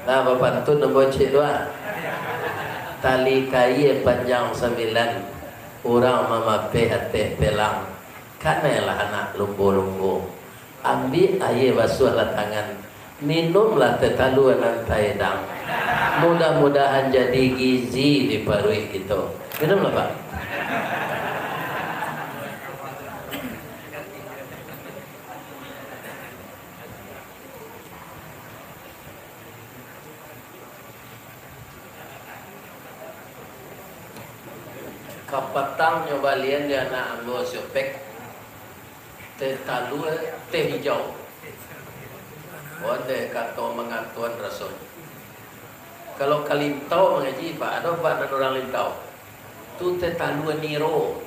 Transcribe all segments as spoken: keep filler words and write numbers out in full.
Nah, bapantun ambo ciek tu ah. Tali kaia panjang sambilan, urang mamapeh ateh pelang. Kanailah anak lumbo-lumbo. Ambiak aia basuahlah tangan. Minumlah teh talua nan taedang. Mudah-mudahan jadi gizi di paruik kito. Minumlah, Pak. Kapatangnyo balian di anak ambo si Opek, teh talua, teh hijau. Ondeh kato mangantuan rasonyo. Kalau ka Lintau mangaji, Pak, ado, Pak, nan urang Lintau. Tu teh talua niro.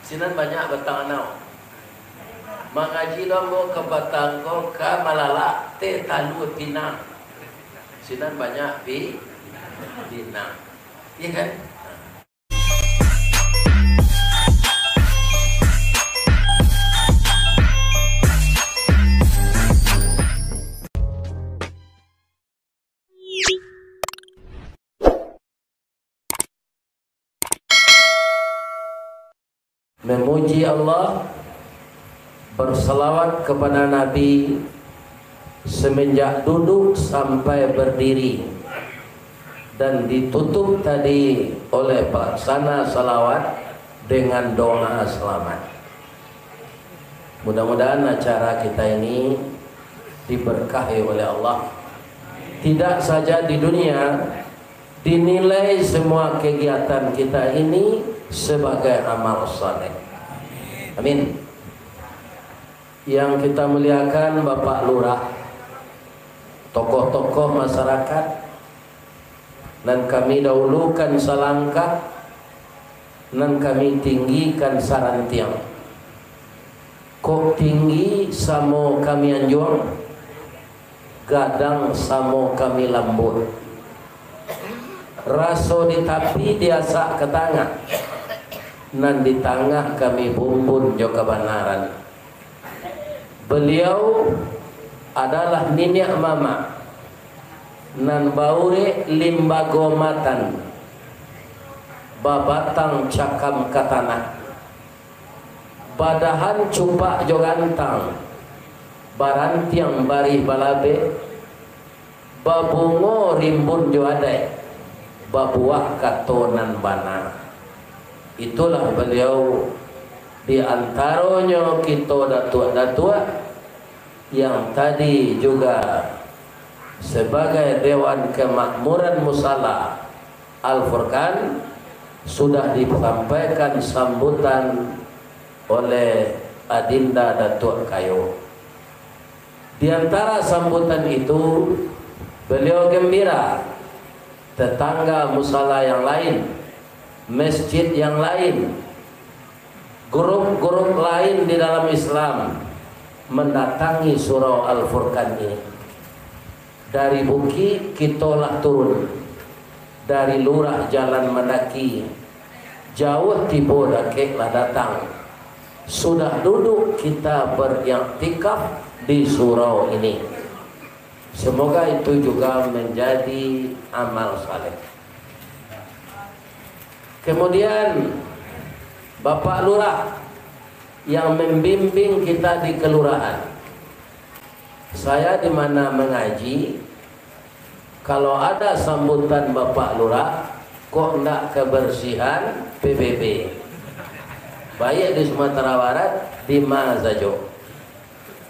Sinan banyak batang anau. Mangaji lo ambo ka batang ko ka malalak teh talua pinang. Sinan banyak pi-, pinang. Iya kan? Memuji Allah, bersalawat kepada Nabi semenjak duduk sampai berdiri, dan ditutup tadi oleh pelaksana salawat dengan doa selamat. Mudah-mudahan acara kita ini diberkahi oleh Allah. Tidak saja di dunia, dinilai semua kegiatan kita ini sebagai amal saleh. Amin. Yang kita muliakan Bapak Lurah, tokoh-tokoh masyarakat, nan kami dahulukan salangkah, nan kami tinggikan sarantiang. Kok tinggi samo kami anjuang, gadang samo kami lambuik. Raso di tapi diasak ka tangah, nan di tangah kami bumbun jo kabanaran. Baliau adalah niniak mamak nan baurek limbago matan, babatang cakam ka tanah, badahan cupak jo gantang, barantiang barih balabek, babungo rimbun jo adaik, babuah kato nan bana. Itulah baliau, di antaronyo kito datuak-datuak yang tadi juga sebagai Dewan Kemakmuran Musala Al-Furqan sudah disampaikan sambutan oleh Adinda Datuak Kayo. Di antara sambutan itu, beliau gembira tetangga musala yang lain, masjid yang lain, grup-grup lain di dalam Islam mendatangi Surau Al-Furqan ini. Dari bukik kito lah turun, dari lurah jalan mandaki, jauah tibo dakek lah datang. Sudah duduk kita beriktikaf di surau ini. Semoga itu juga menjadi amal saleh. Kemudian, Bapak Lurah yang membimbing kita di kelurahan. Saya di mana mengaji, kalau ada sambutan Bapak Lurah, kok ndak kebersihan P B B. Baik di Sumatera Barat, di ma sajo.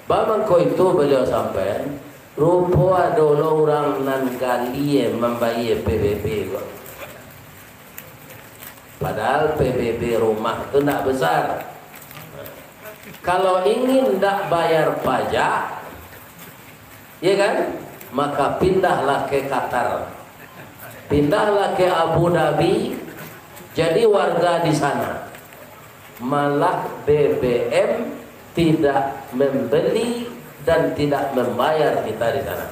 Bamangko itu beliau sampaikan, rupo ado lo urang nan galie mambayie P B B ko. Padahal P B B rumah tu ndak besar. Kalau ingin ndak bayar pajak, ya kan, maka pindahlah ke Qatar. Pindahlah ke Abu Dhabi, jadi warga di sana. Malah B B M tidak membeli dan tidak membayar kita di sana.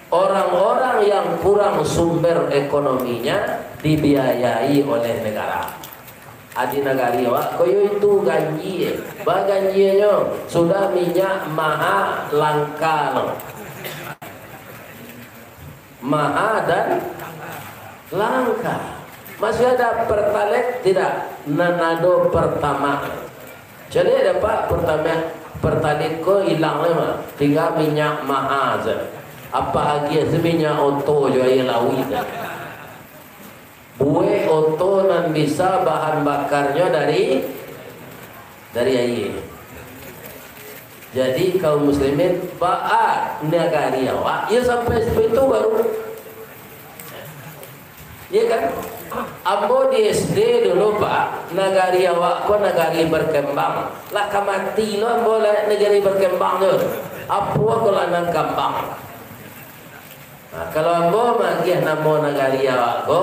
Orang-orang yang kurang sumber ekonominya dibiayai oleh negara. Adi nagari awak, koyo itu ganjie. Ba ganjienyo, sudah minyak maha langka lo. maha dan langka. Masih ada Pertalite? Tidak. Nan ado Pertamax. Jadi ada, Pak, Pertamax, Pertalite ko ilang lai mah. Tingga minyak maha sajo. Apak agiah se minyak oto jo aia lauik sajo. Buek oto nan bisa bahan bakarnyo dari, dari aia. Jadi, kaum muslimin, baa nagari awak, yo sampai seperti itu baru. Iya kan? Ambo di S D dulu, Pak, nagari awak ko nagari berkembang. Lah ka mati lo ambo lah nagari berkembang tu. Apo ko lah nan kambang? Nah, kalau ambo maagiah namo nagari awak ko,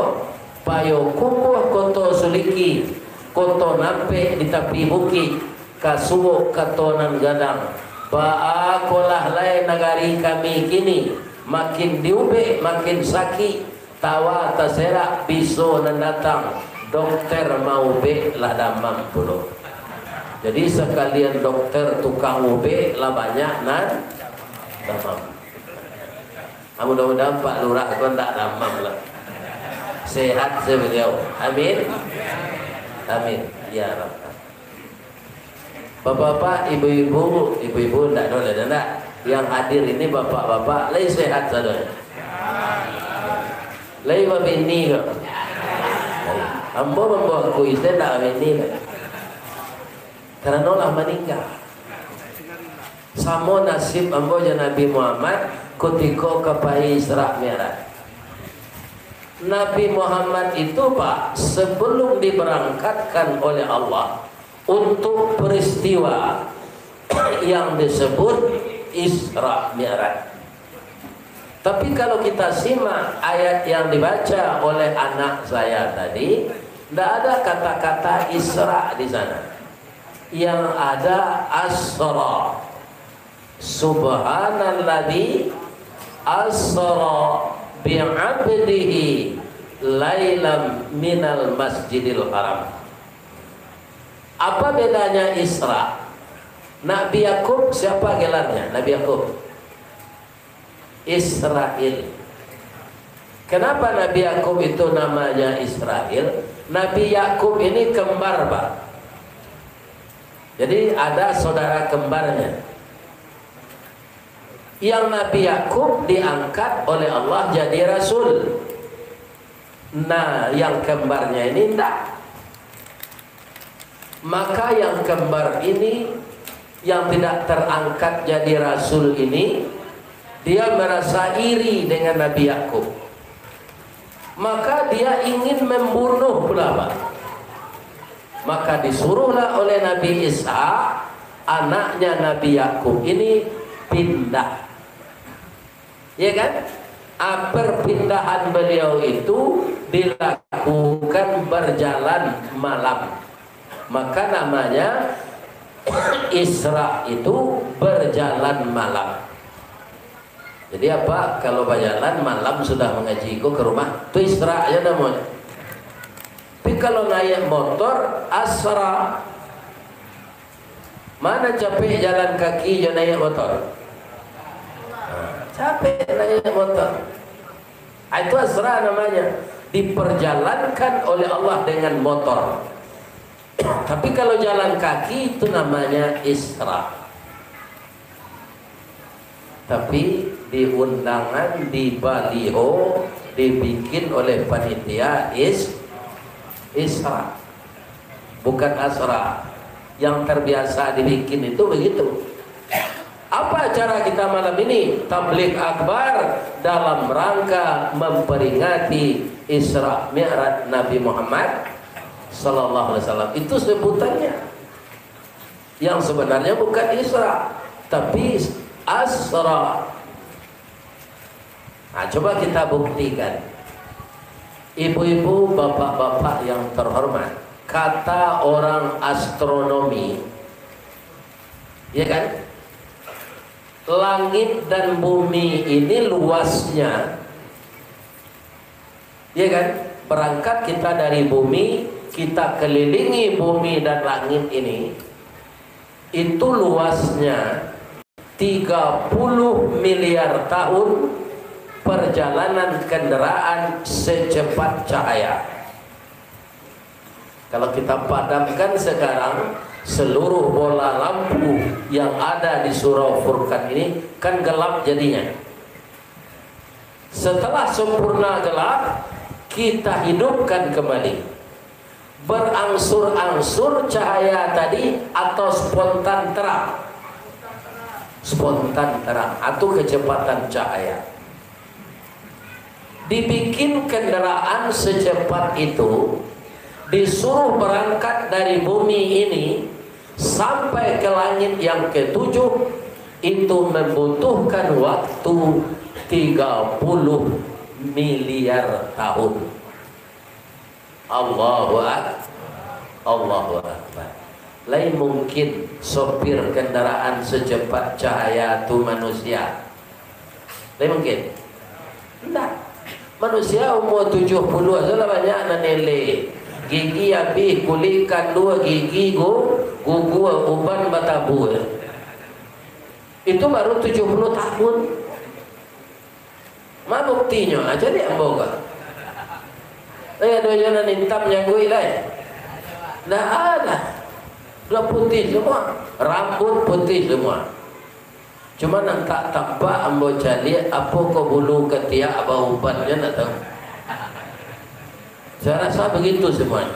Payokumbuah Koto Suliki, Koto Nampek di tapi bukik, Kasuok Kato Nan Gadang. Baa kolah lai nagari kami kini, makin diubek makin sakik, tawa taserak biso nan datang, dokter maubek lah damam pulo. Jadi sakalian dokter tukang ubek lah banyak nan damam. Ah, mudah-mudahan Pak Lurah ko ndak damam lah. Sehat sajo baliau. Amin. Amin. Ya Rabb. Bapak-bapak, ibu-ibu, ibu-ibu ndak ado lah, ndak? Yang hadir ini bapak-bapak, lai sehat sadonyo? Lai babini ko? Ambo mambawa kuis, ndak babini ko. Karano lah maningga. Samo nasib ambo jo Nabi Muhammad kutiko ka pai Isra Mi'raj. Nabi Muhammad itu, Pak, sebelum diberangkatkan oleh Allah untuk peristiwa yang disebut Isra Mi'raj. Tapi kalau kita simak ayat yang dibaca oleh anak saya tadi, ndak ada kata-kata Isra di sana. Yang ada asra. Subhanalladzi asra bi'abdihi lailam minal masjidil haram. Apa bedanya Isra? Nabi Yakub siapa gelarnya? Nabi Yakub. Israil. Kenapa Nabi Yakub itu namanya Israil? Nabi Yakub ini kembar, Pak. Jadi ada saudara kembarnya. Yang Nabi Yakub diangkat oleh Allah jadi rasul. Nah, yang kembarnya ini ndak. Maka yang kembar ini, yang tidak terangkat jadi rasul ini, dia merasa iri dengan Nabi Yakub. Maka dia ingin membunuh pula, Pak. Maka disuruhlah oleh Nabi Ishak, anaknya Nabi Yakub ini, pindah. Ya kan? Ah, perpindahan beliau itu dilakukan berjalan malam. Maka namanya Isra itu berjalan malam. Jadi apa, kalau bajalan malam sudah mangaji ko ka rumah, tu Isra aja namanya. Tapi kalau naik motor, Asra. Mana capek jalan kaki jo naik motor? Capek naik motor. Ah, itu Asra namanya. Diperjalankan oleh Allah dengan motor. Tapi kalau jalan kaki, itu namanya Isra. Tapi di undangan, di baliho, dibikin oleh panitia is-, Isra. Bukan Asra. Yang terbiasa dibikin itu begitu. Apa acara kita malam ini? Tabligh Akbar dalam rangka memperingati Isra Mi'raj Nabi Muhammad sallallahu alaihi wasallam. Itu sebutannya. Yang sebenarnya bukan Isra, tapi Asra. Nah, coba kita buktikan. Ibu-ibu, bapak-bapak yang terhormat, kata orang astronomi, ya kan? Langit dan bumi ini luasnya, ya kan? Berangkat kita dari bumi, kita kelilingi bumi dan langit ini, itu luasnya tiga puluh miliar tahun, perjalanan kendaraan secepat cahaya. Kalau kita padamkan sekarang, seluruh bola lampu yang ada di Surau Furqan ini kan gelap jadinya. Setelah sempurna gelap, kita hidupkan kembali. Berangsur-angsur cahaya tadi atau spontan terang? Spontan terang, atau kecepatan cahaya. Dibikin kendaraan secepat itu, disuruh berangkat dari bumi ini sampai ke langit yang ketujuh, itu membutuhkan waktu tiga puluh miliar tahun. Allahu Ak-, Allahu Akbar. Lai mungkin sopir kendaraan secepat cahaya tu manusia? Lai mungkin? Ndak. Manusia umur tujuh puluh tu lah banyak nan eleh. Gigi abih, kulik kandua, gigi gu-, gugur, uban batabua. Itu baru tujuh puluh tahun. Ma buktinyo? Ah, caliak ambo ko. Eh, ado juo nan itam jangguik lai? Ndak ado. Sudah putih semua. Rambut putih semua. Cuma nan tak tampak ambo caliak, apo ko bulu katiak bauban, nyo ndak tahu. Saya rasa begitu semuanya.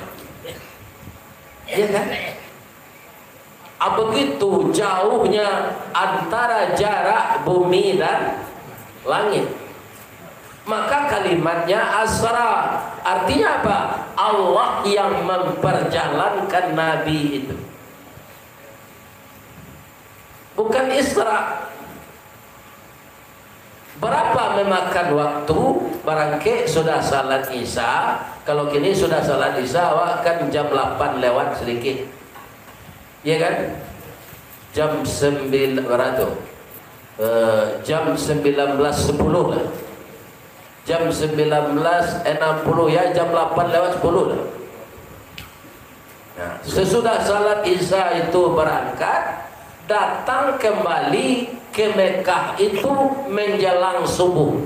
Iya kan? Ah, begitu jauhnya antara jarak bumi dan langit. Maka kalimatnya asra, artinya apa? Allah yang memperjalankan Nabi itu. Bukan Isra. Berapa memakan waktu barangkek sudah salat Isya? Kalau kini sudah salat Isya, awak kan jam lapan lewat sedikit. Iya kan? Jam sembilan, berapa tu? Eh, jam sembilan belas sepuluh lah. Jam sembilan belas enam puluh, ya, jam lapan lewat sepuluh lah. Nah, sesudah salat Isya itu berangkat, datang kembali ke Mekah itu menjelang subuh.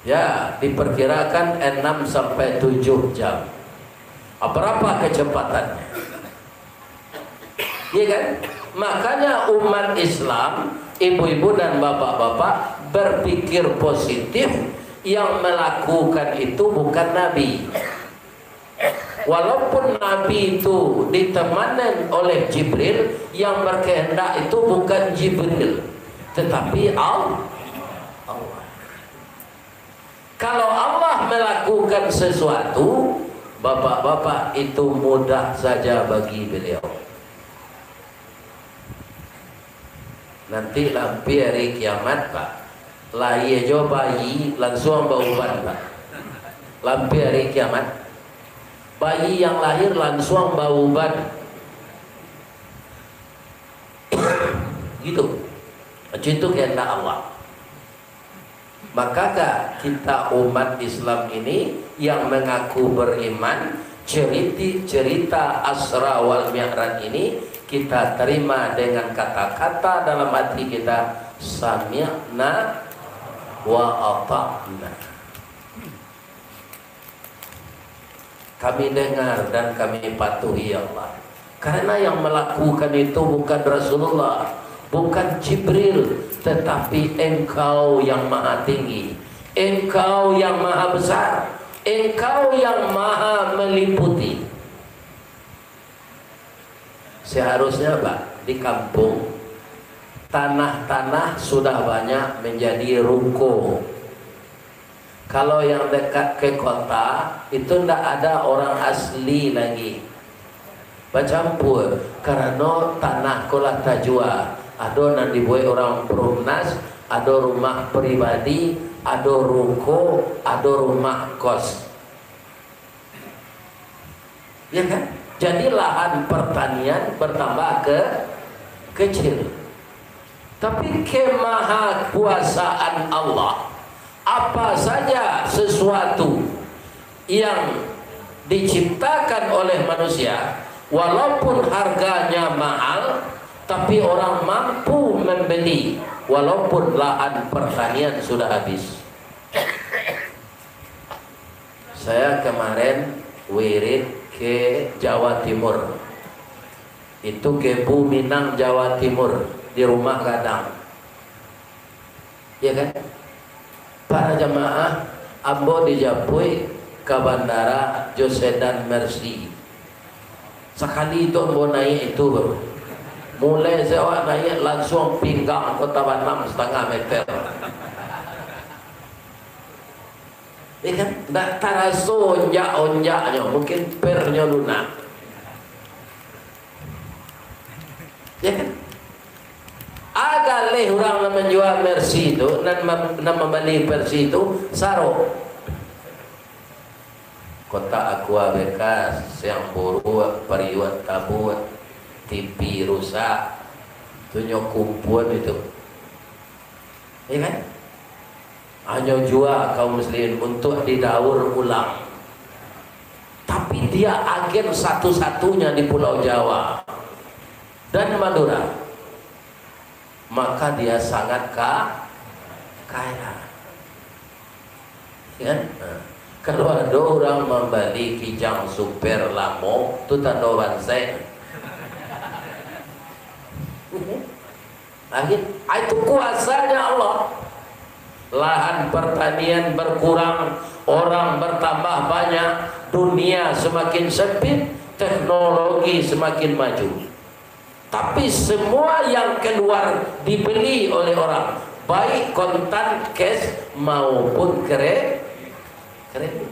Ya, diperkirakan enam sampai tujuh jam. Ah, berapa kecepatannya? Iya kan? Makanya umat Islam, ibu-ibu dan bapak-bapak, berpikir positif, yang melakukan itu bukan Nabi. Walaupun Nabi itu ditemani oleh Jibril, yang berkehendak itu bukan Jibril, tetapi Al-, Allah. Kalau Allah melakukan sesuatu, bapak-bapak, itu mudah saja bagi beliau. Nanti lampia hari kiamat, Pak, lahia jo bayi, lansuang bauban, Pak. Lampia hari kiamat, bayi yang lahir lansuang bauban. Gitu. Macam itu kehendak Allah. Makakah kita umat Islam ini yang mengaku beriman, ceriti-, cerita Asra wal Mi'raj ini kita terima dengan kata-kata dalam hati kita, "Sami'na wa ata'na." Kami dengar dan kami patuhi, ya Allah. Karena yang melakukan itu bukan Rasulullah, bukan Jibril, tetapi Engkau yang Maha Tinggi, Engkau yang Maha Besar, Engkau yang Maha Meliputi. Seharusnya, Pak, di kampung, tanah-tanah sudah banyak menjadi ruko. Kalau yang dekat ke kota, itu ndak ada orang asli lagi. Bacampur, karano tanah ko lah tajua. Ado nan dibuek urang perumnas, ado rumah pribadi, ado ruko, ado rumah kos. Ya kan? Jadi lahan pertanian bertambah ke-, kecil. Tapi kemahakuasaan Allah, apa saja sesuatu yang diciptakan oleh manusia, walaupun harganya mahal, tapi orang mampu membeli. walaupun lahan pertanian sudah habis. Saya kemarin wirid ke Jawa Timur. Itu ke Buminang, Jawa Timur, di rumah gadang. Ya kan? Para jamaah, ambo dijapuik ka bandara jo sedan Mercy. Sakali tu ambo naiak itu baru. Mulai se awak naiak, lansuang pinggang ko tabanam satangah meter. Ya kan? Ndak taraso onjak-onjaknyo, mungkin pernyo lunak. Ya kan? Agaleh urang nan manjua Mercy tu, nan ma-, nan mambali Mercy tu, saro. Kotak aqua bekas, siang buruak, pariuak tabuak, T V rusak, tu nyo kumpuan itu. Ya kan? Hanyo jua kaum muslimin untuk didaur ulang. Tapi dia agen satu-satunya di Pulau Jawa dan Madura. Maka dia sangat ka-, kaya. Ya kan? Nah, kalau ada orang membeli Kijang Super lamo, tu tando bansaik. Akhir, ah, itu kuasanya Allah. Lahan pertanian berkurang, orang bertambah banyak, dunia semakin sempit, teknologi semakin maju. Tapi semua yang keluar dibeli oleh orang, baik kontan, cash, maupun kre-, kredit.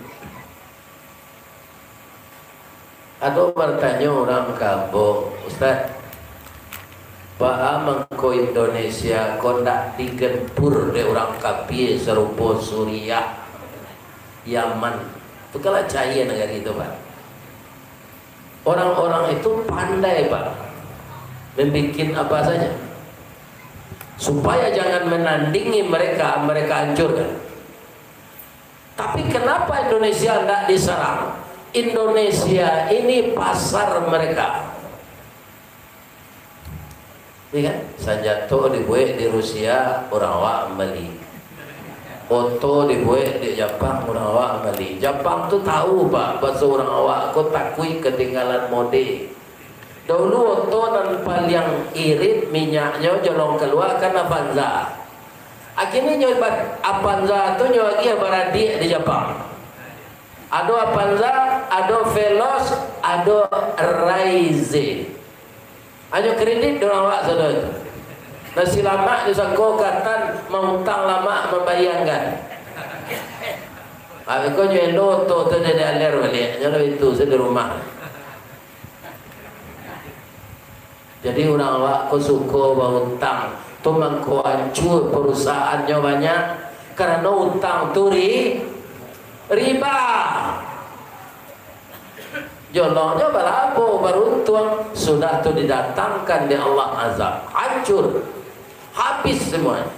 Ado batanyo urang ka ambo, "Ustaz, baa mangko Indonesia ko ndak digempur dek urang kapia sarupo Suriah, Yaman?" Tu kan lah cair nagari tu, Pak. Orang-orang itu pandai, Pak, membikin apa saja. Supaya jangan menandingi mereka, mereka hancurkan. Tapi kenapa Indonesia ndak diserang? Indonesia ini pasar mereka. Iya kan? Sanjato dibuek di Rusia, urang awak mambali. Oto dibuek di Japang, urang awak mambali. Japang tu tahu, Pak, baso urang awak ko takuik katinggalan mode. Dahulu oto nan paliang irit minyaknyo jolong kalua kan Avanza. Akhirnyo nyo ba-, Avanza tu nyo agiah baradiak di Japang. Ado Avanza, ado Veloz, ado Raize. Hanyo kredit dek urang awak sado tu. Nasi lamak disangko katan, mautang lamak mambayangkan. Abih ko nyo elo oto tu dari aler baliak, nyo lah itu se di rumah. Jadi urang awak ko suko bautang, tu mangko ancua parusahaannyo banyak, karano utang tu ri-, riba. Jolongnyo balabo, baruntuang, sudah tu didatangkan dek Allah azab, hancur, habis semuanyo.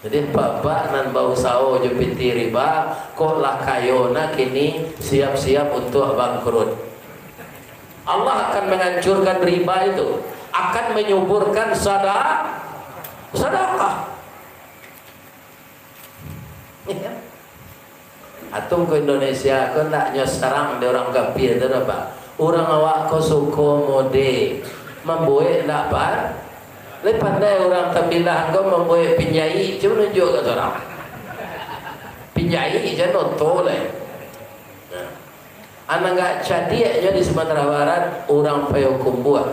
Jadi, babak nan bausaho jo pitih riba, kok lah kayo nah kini, siap-siap untuak bangkrut. Allah akan menghancurkan riba itu, akan menyuburkan sada-, sadakah. Iya. Atung ko Indonesia ko ndak nyo sarang dek urang kapia tu doh, Pak. Urang awak ko suko mode, mambuek ndak pan-, lai pandai urang Tambilang ko mambuek pinjaik, cubo nunjuak ka surang. Pinjaik jan oto lai. Nah. Anak gak cadiaknyo di Sumatera Barat, urang Payokumbuah.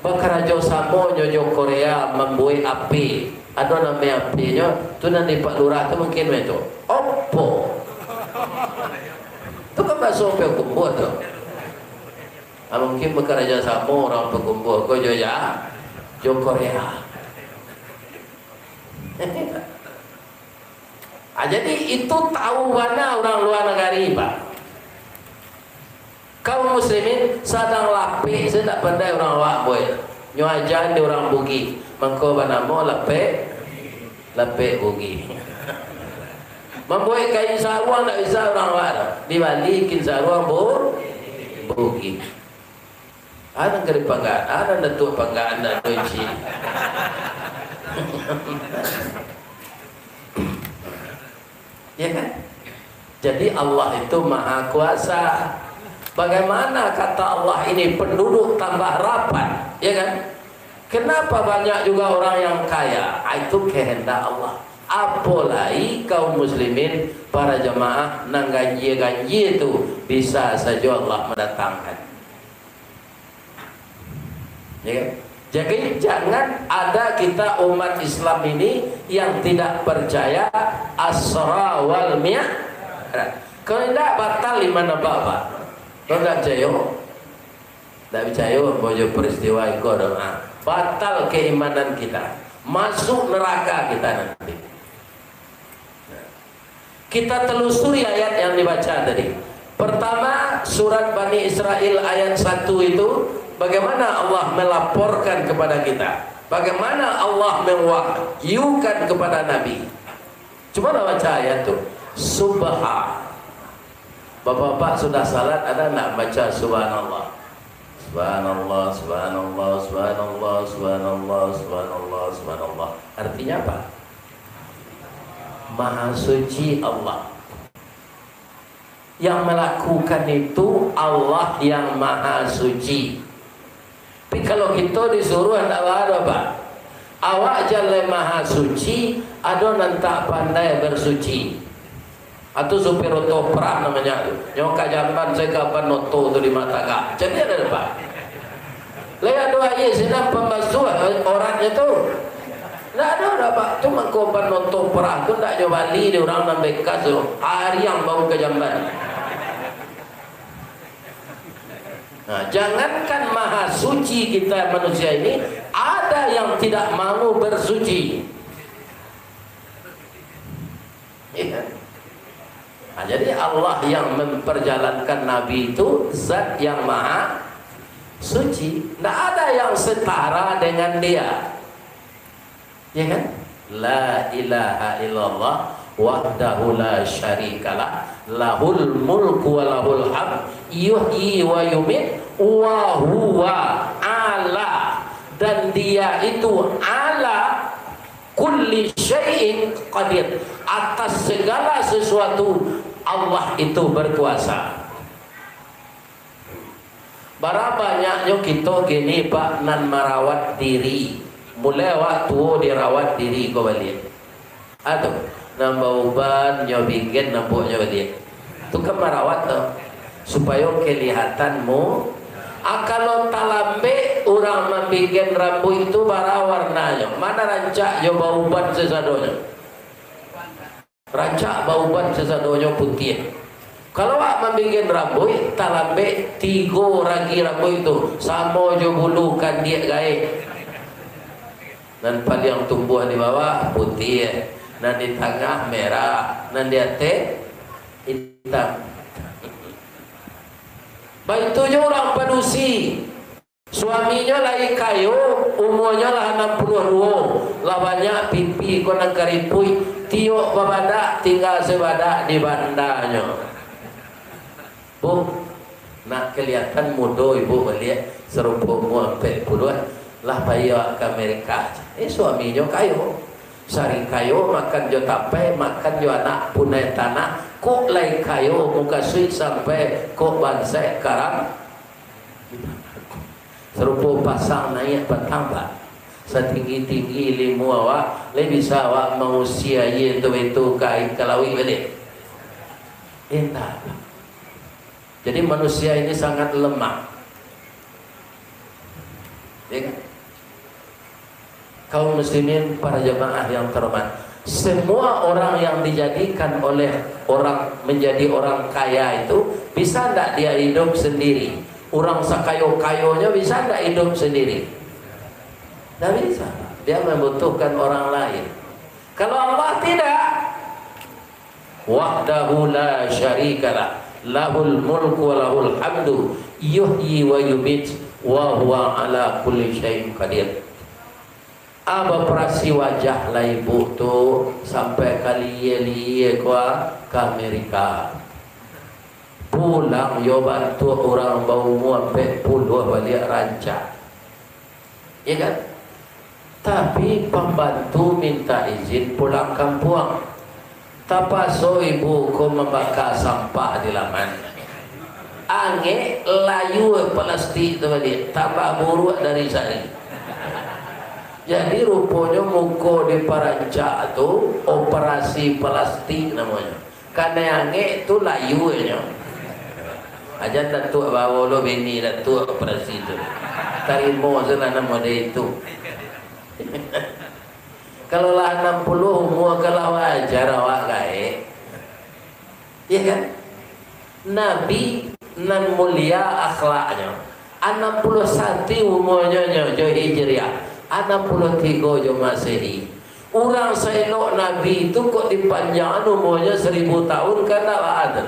Bakarajo samonyo jo Korea mambuek api. Ado namo api nyo, tu nan di Pak Lurah tu mungkin mah itu. Opo? Tu kan baso Payokumbuah tu. Ah, mungkin bakarajo samo urang Payokumbuah ko jo ya, jo Korea. Ah, jadi itu tahu bana urang lua nagari, Pak. Kaum muslimin sadang lapek, se ndak pandai urang awak buek. Nyo aja di urang Bugih, mangko banamo lapek, lapek Bugih. Mambuek kain saruang ndak bisa urang awak tu. Dibali kain saruang Bu-, Bugih. Anak dari Panggaan, anak Datuk Panggaan, anak Tuan Cik. Ya kan? Jadi Allah itu maha kuasa. Bagaimana kata Allah ini penduduk tambah rapat, ya kan? Kenapa banyak juga orang yang kaya? Ah, itu kehendak Allah. Apolai kaum muslimin, para jamaah, nan ganjia-ganjia tu bisa saja Allah mendatangkan. Ya kan? Jadi, jangan ada kita umat Islam ini yang tidak percaya Isra wal Mi'raj. Kalau tidak, batal iman abah, Pak. Kalau tidak percaya, tidak percaya, ambo jo peristiwa iko doh, ha. Batal keimanan kita. Masuk neraka kita nanti. Kita telusuri ayat yang dibaca tadi. Pertama, surat Bani Israel ayat satu itu, bagaimana Allah melaporkan kepada kita? Bagaimana Allah mewahyukan kepada Nabi? Cuba lah baca ayat tu. Subha. Bapak-bapak sudah salat, ada ndak baca subhanallah? Subhanallah, subhanallah, subhanallah, subhanallah, subhanallah, subhanallah. Artinya apa? Maha suci Allah. Yang melakukan itu Allah yang maha suci. Tapi kalau kita disuruh, ndak baa doh, Pak. Awak jan lai maha suci, ado nan tak pandai bersuci. Atau supir oto perah namanya tu. Nyo ka jamban, saya kaban oto tu di mata ka. Jadi ada, Pak. Lai ado aia sinan pambasuah orangnya tu. Ndak ado doh, Pak. Tu mangko ban oto perah tu ndak nyo bali di urang nan bekas tu. Ariang bau ka jamban. Nah, jangankan maha suci kita manusia ini, ada yang tidak mau bersuci. Iya. Nah, jadi Allah yang memperjalankan Nabi itu zat yang maha suci. Ndak ada yang setara dengan dia. Ya kan? La ilaha illallah wahdahu la syarikalah, lahul mulku wa lahul hamd, yuhyi wa yumit, wa huwa ala, dan dia itu ala kulli syai'in qadir, atas segala sesuatu Allah itu berkuasa. Bara banyaknyo kito kini, Pak, nan marawat diri. Mulai awak tuo dirawat diri ko baliak. Ado, nan bauban nyo bikin nampuaknyo baliak. Tu kan marawat tu. Supayo kelihatan mu. Ah, kalau talambek urang mambikin rambuik tu, bara warnanyo. Mana rancak jo bauban sasadonyo. Rancak bauban sasadonyo putiah. Kalau awak mambikin rambuik, talambek tigo ragi rambuik tu, samo jo bulu kandiak gaek. Nan paliang tumbuah di bawah, putiah. Nan di tangah, merah. Nan di ateh, itam. Baitu jo urang padusi. Suaminyo lai kayo, umuanyo lah anam puluah duo, lah banyak pipi ko nan karipuik, tiok babadak, tingga sabadak di bandanyo. Bu, nak kalihatan mudo ibu baliak, sarupo umua ampek puluah, lah pai awak ka Amerika. Eh, suaminyo kayo. Sari kayo, makan jo tapai, makan jo anak punai tanah, kok lai kayo mukasuik sampai kok bansaik karang. Sarupo pasang naiak patang, Pak. Satinggi-tinggi ilimu awak, lai bisa awak mausia aia tu itu ka, ka lauik baliak? Indak, Pak. Jadi manusia ini sangat lemah. Ya kan? Kaum muslimin, para jamaah yang terhormat, semua orang yang dijadikan oleh orang menjadi orang kaya itu, bisa ndak dia hidup sendiri? Urang sakayo-kayonyo bisa ndak hidup sendiri? Ndak bisa. Dia membutuhkan orang lain. Kalau Allah tidak, wahdahu la syarikalah, lahul mulku wa lahul hamdu, yuhyi wa yumit, wa huwa ala kulli syai'in qadir. Ah, baparasi wajah lah ibu tu, sampai ka lie-lie ko, ah, ka Amerika. Pulang yo bantuak urang baumua ampek puluah baliak rancak. Ya kan? Tapi pambantu minta izin pulang kampuang. Tapaso ibu ko mambaka sampah di laman. Angek layua palastik tu baliak, tambah buruak dari sari. Jadi ruponyo muko di parancak tu operasi palastik namonyo. Kanai angek tu layuanyo. Ajan Datuak bawo lo bini Datuak operasi tu. Tarimo salah namo dia itu. Kalau lah anam puluah umua, kalau wajar awak gaek. Iya kan? Nabi nan mulia akhlaknyo, anam puluah satu umuanyo nyo jo Hijriah, anam puluah tigo jo Masehi. Urang saelok Nabi tu kok dipanjangan umuanyo seribu tahun, kan ndak baa tu?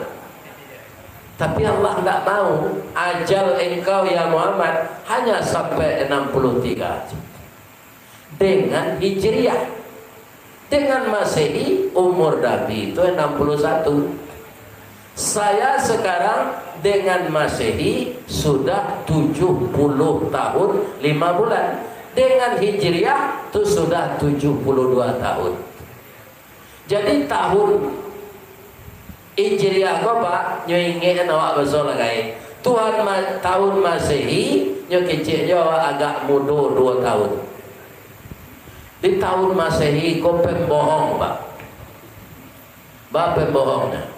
Tapi Allah ndak mau, ajal engkau ya Muhammad hanya sampai enam puluh tiga. Dengan Hijriah. Dengan Masehi, umur Nabi itu enam puluh satu. Saya sekarang dengan Masehi sudah tujuh puluh tahun lima bulan. Dengan Hijriah tu sudah tujuh puluh dua tahun. Jadi tahun Hijriah ko, Pak, nyo ingek awak baso lah gai. Tuhan ma-, tahun Masehi, nyo kecek jo awak agak mudo duo tahun. Di tahun Masehi ko pembohong, Pak. Ba pembohongnyo.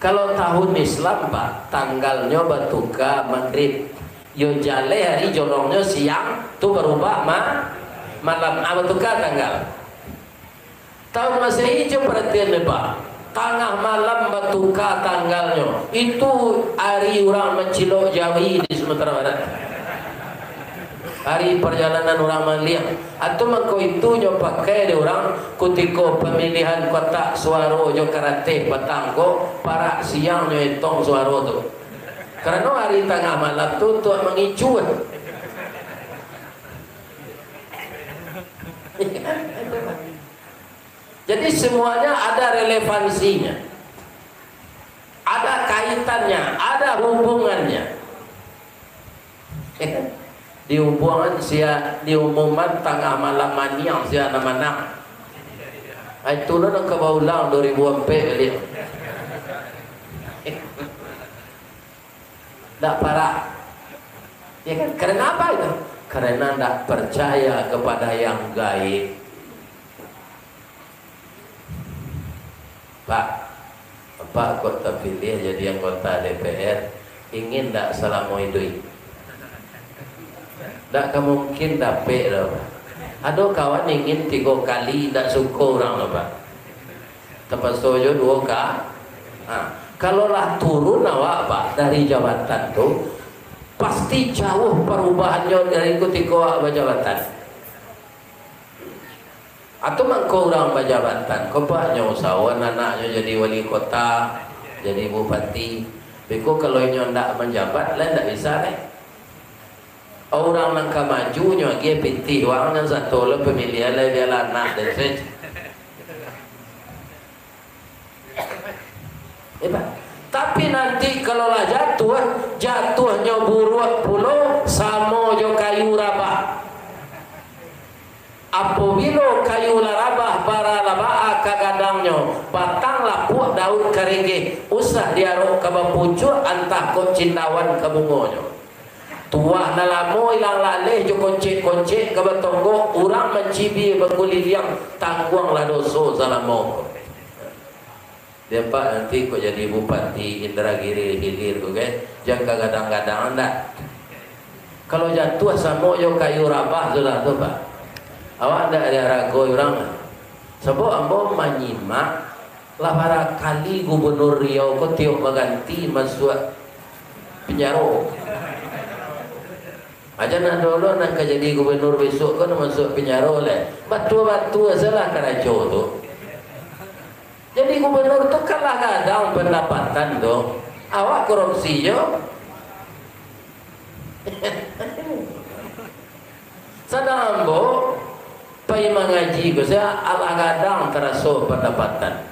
Kalau tahun Islam, Pak, tanggalnyo batuka magrib. Yo jaleh ari, jolongnyo siang, tu barubah ma-, malam. Ah, batuka tanggal. Tahun Masehi, cubo paratian dek Pak. Tangah malam batuka tanggalnyo. Itu ari urang mancilok jawi di Sumatera Barat. Ari parjalanan urang maliang. Atau mangko itu nyo pakai dek urang kutiko pamilihan kotak suaro jo karateh patang ko, parak siang nyo etong suaro tu. Karano ari tangah malam tu untuak mangicu. Jadi semuanya ada relevansinya, ada kaitannya, ada hubungannya. Diumuman sia, diumuman tangah malam maniang sia nan manang. Ai tu lah nan ka baulang dua ribu ampek baliak. Ndak parah. Ya kan? Karena apa itu? Karena ndak percaya kepada yang gaib. Pak, Bapak kok tapiliah jadi anggota D P R, ingin ndak salamo iduik? Ndak ka mungkin dapek doh. Ado kawan ingin tigo kali, ndak suko urang doh, Pak. Tapaso jo duo ka-, ha, kalau lah turun awak, Pak, dari jabatan tu, pasti jauah parubahannyo dari kutiko awak bajabatan. Atau mangko urang bajabatan, ko, Pak, nyo usahoan anaknyo jadi wali kota, jadi bupati. Beko kalau inyo ndak manjabat, lai ndak bisa, lai. Urang nan ka maju nyo agiah pitih, urang nan sato lo pamilihan lai, bialah anak den sajo. Eh, Pak. Tapi nanti kalau lah jatuah, jatuahnyo buruak pulo samo jo kayu rabah. Apobilo kayu lah rabah, bara lah baa ka gadangnyo, batang lapuak, daun karigeh, usah diarok ka bapucuak, antah kok cindawan ka bungonyo. Tuah nan lamo ilang laleh jo koncek-koncek ka batonggok, urang mancibia bakuliliang, tangguanglah doso salamo ko. Dia, Pak, nanti kok jadi Bupati Indragiri Hilir ko, kan? Jan ka gadang-gadang, ndak? Kalau jatuah samo jo kayu rabah sudah tu, Pak. Awak ndak diarago urang. Sabab ambo manyimak, lah barakali Gubernur Riau ko tiok baganti masuak penjaro. Aja nan dulu nan ka jadi gubernur besok ko nan masuak penjaro lai. Batua-batua salah karajo tu. Jadi gubernur tu kan lah gadang pandapatan tu. Awak korupsi jo. Sadang ambo pai mangaji ko, sia alah gadang taraso pandapatan.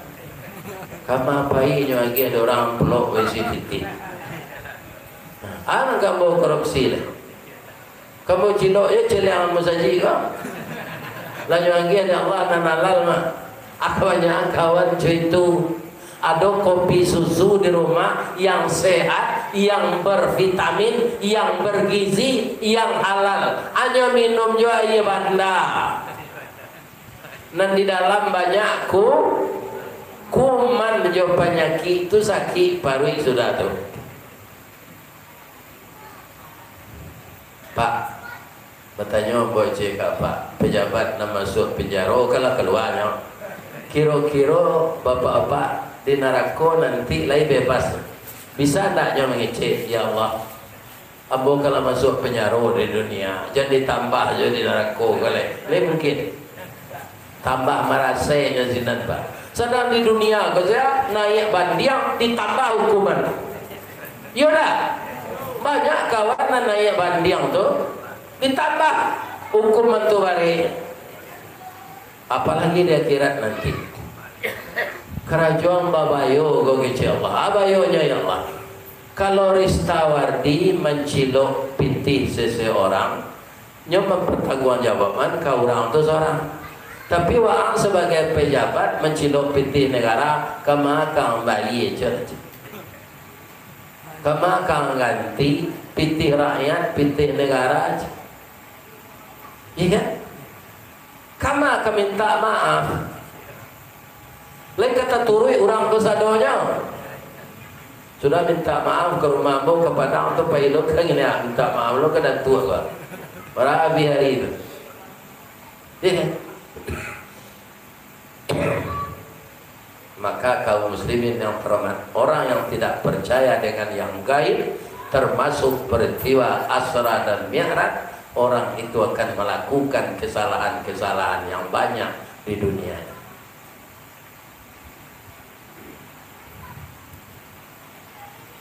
Kama pai nyo agiah dek urang amplop baisi pitih. Ah, nan ka ambo korupsi lah. Ka ambo cilok je caliak musajik ko. Lah nyo agiah dek Allah nan halal mah. Kabanyakan kawan co itu. Ado kopi susu di rumah yang sehat, yang bervitamin, yang bergizi, yang halal. Hanyo minum jo aia banda. Nan di dalam banyak ku-, kuman jo panyakik tu, sakik paruik sudah tu. Pak, batanyo ambo ciek ka Pak, pejabat nan masuak penjaro, kan lah kaluanyo. Kiro-kiro Bapak-bapak di narako nanti lai bebas, bisa ndak nyo mangecek, "Ya Allah, ambo kan lah masuak penjaro di dunia, jan ditambah jo di narako," kan lai? Lai mungkin? Tambah marasai nyo sinan, Pak. Sadang di dunia ko sajo naiak bandiang, ditambah hukuman. Iyo dak? Banyak kawan nan naiak bandiang tu, ditambah hukuman tu barek. Apalagi di akhirat nanti. Karajo ang babayo ko kecek Allah. Abayonyo, ya Allah. Kalau Ristawardi mancilok pitih seseorang, nyo mampartanggungjawaban ka urang tu sorang. Tapi waang sabagai pejabat mancilok pitih negara, kama ka ang bayia, cek. Kama ka ang ganti pitih rakyat, pitih negara, cek. Iya kan? Kama ka minta maaf. Lain ka taturuik urang ko sadonyo. Sudah minta maaf ka rumah ambo ka Padang tu, pai lo ka ngini, ah, minta maaf lo ka Datuak ko. Barabih ari tu. Iya kan? Maka kaum muslimin yang terhormat, orang yang tidak percaya dengan yang gaib, termasuk peristiwa Asra dan Mi'raj, orang itu akan melakukan kesalahan-kesalahan yang banyak di dunia ini.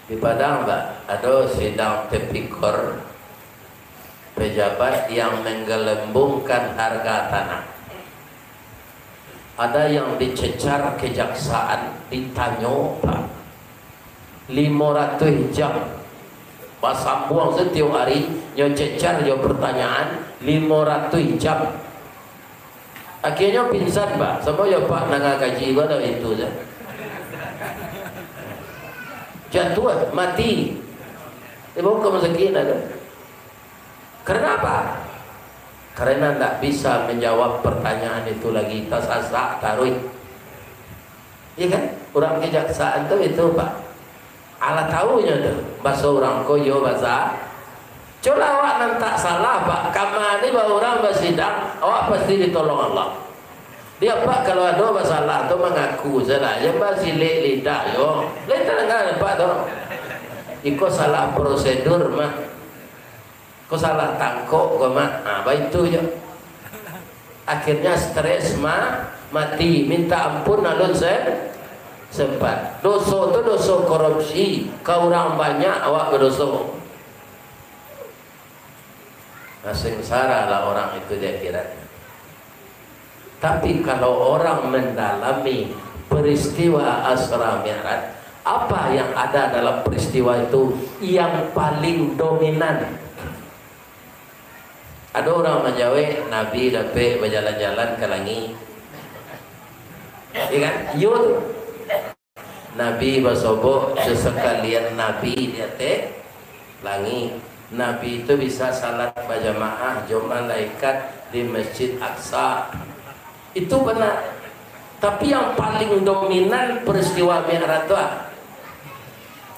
Di Padang, Pak, ado sidang tipikor pejabat yang menggelembungkan harga tanah. Ada yang dicecar kejaksaan, ditanyo, Pak, limo ratuih jam. Basambuang satiok ari, nyo cecar jo pertanyaan, limo ratuih jam. Akhirnyo pingsan, Pak. Samo jo Pak nanga kaji ko lah itu se. Jatuah, mati. Dibawa ka rumah sakik lah tu. Karena apa? Karena ndak bisa menjawab pertanyaan itu lagi, tasasak taruih. Iya kan? Urang kejaksaan tu itu, Pak. Alah tahu nyo tu, baso urang ko iyo basa. Cubolah awak nan tak salah, Pak. Kama ni ba urang basidang, awak pasti ditolong Allah. Dia, Pak, kalau ado basalah tu mangaku salah, jan basilek lidah yo. Lai tadanga, Pak, tu. Iko salah prosedur mah. Ko salah tangkok ko mah. Ha, baitu jo. Akhirnya stres ma-, mati. Minta ampun alun se-, sempat. Doso tu doso korupsi. Ka urang banyak awak badoso. Nah, sengsaralah orang itu di akhiratnya. Tapi kalau orang mendalami peristiwa Asra Mi'raj, apa yang ada dalam peristiwa itu yang paling dominan? Ada orang menjawab, Nabi dapek berjalan-jalan ke langit. Ya kan? Yo tu. Nabi basobok jo sakalian Nabi di ateh langik. Nabi tu bisa salat bajamaah jo malaikat di Masjid Aqsa. Itu benar. Tapi yang paling dominan peristiwa Mi'raj tu, ah,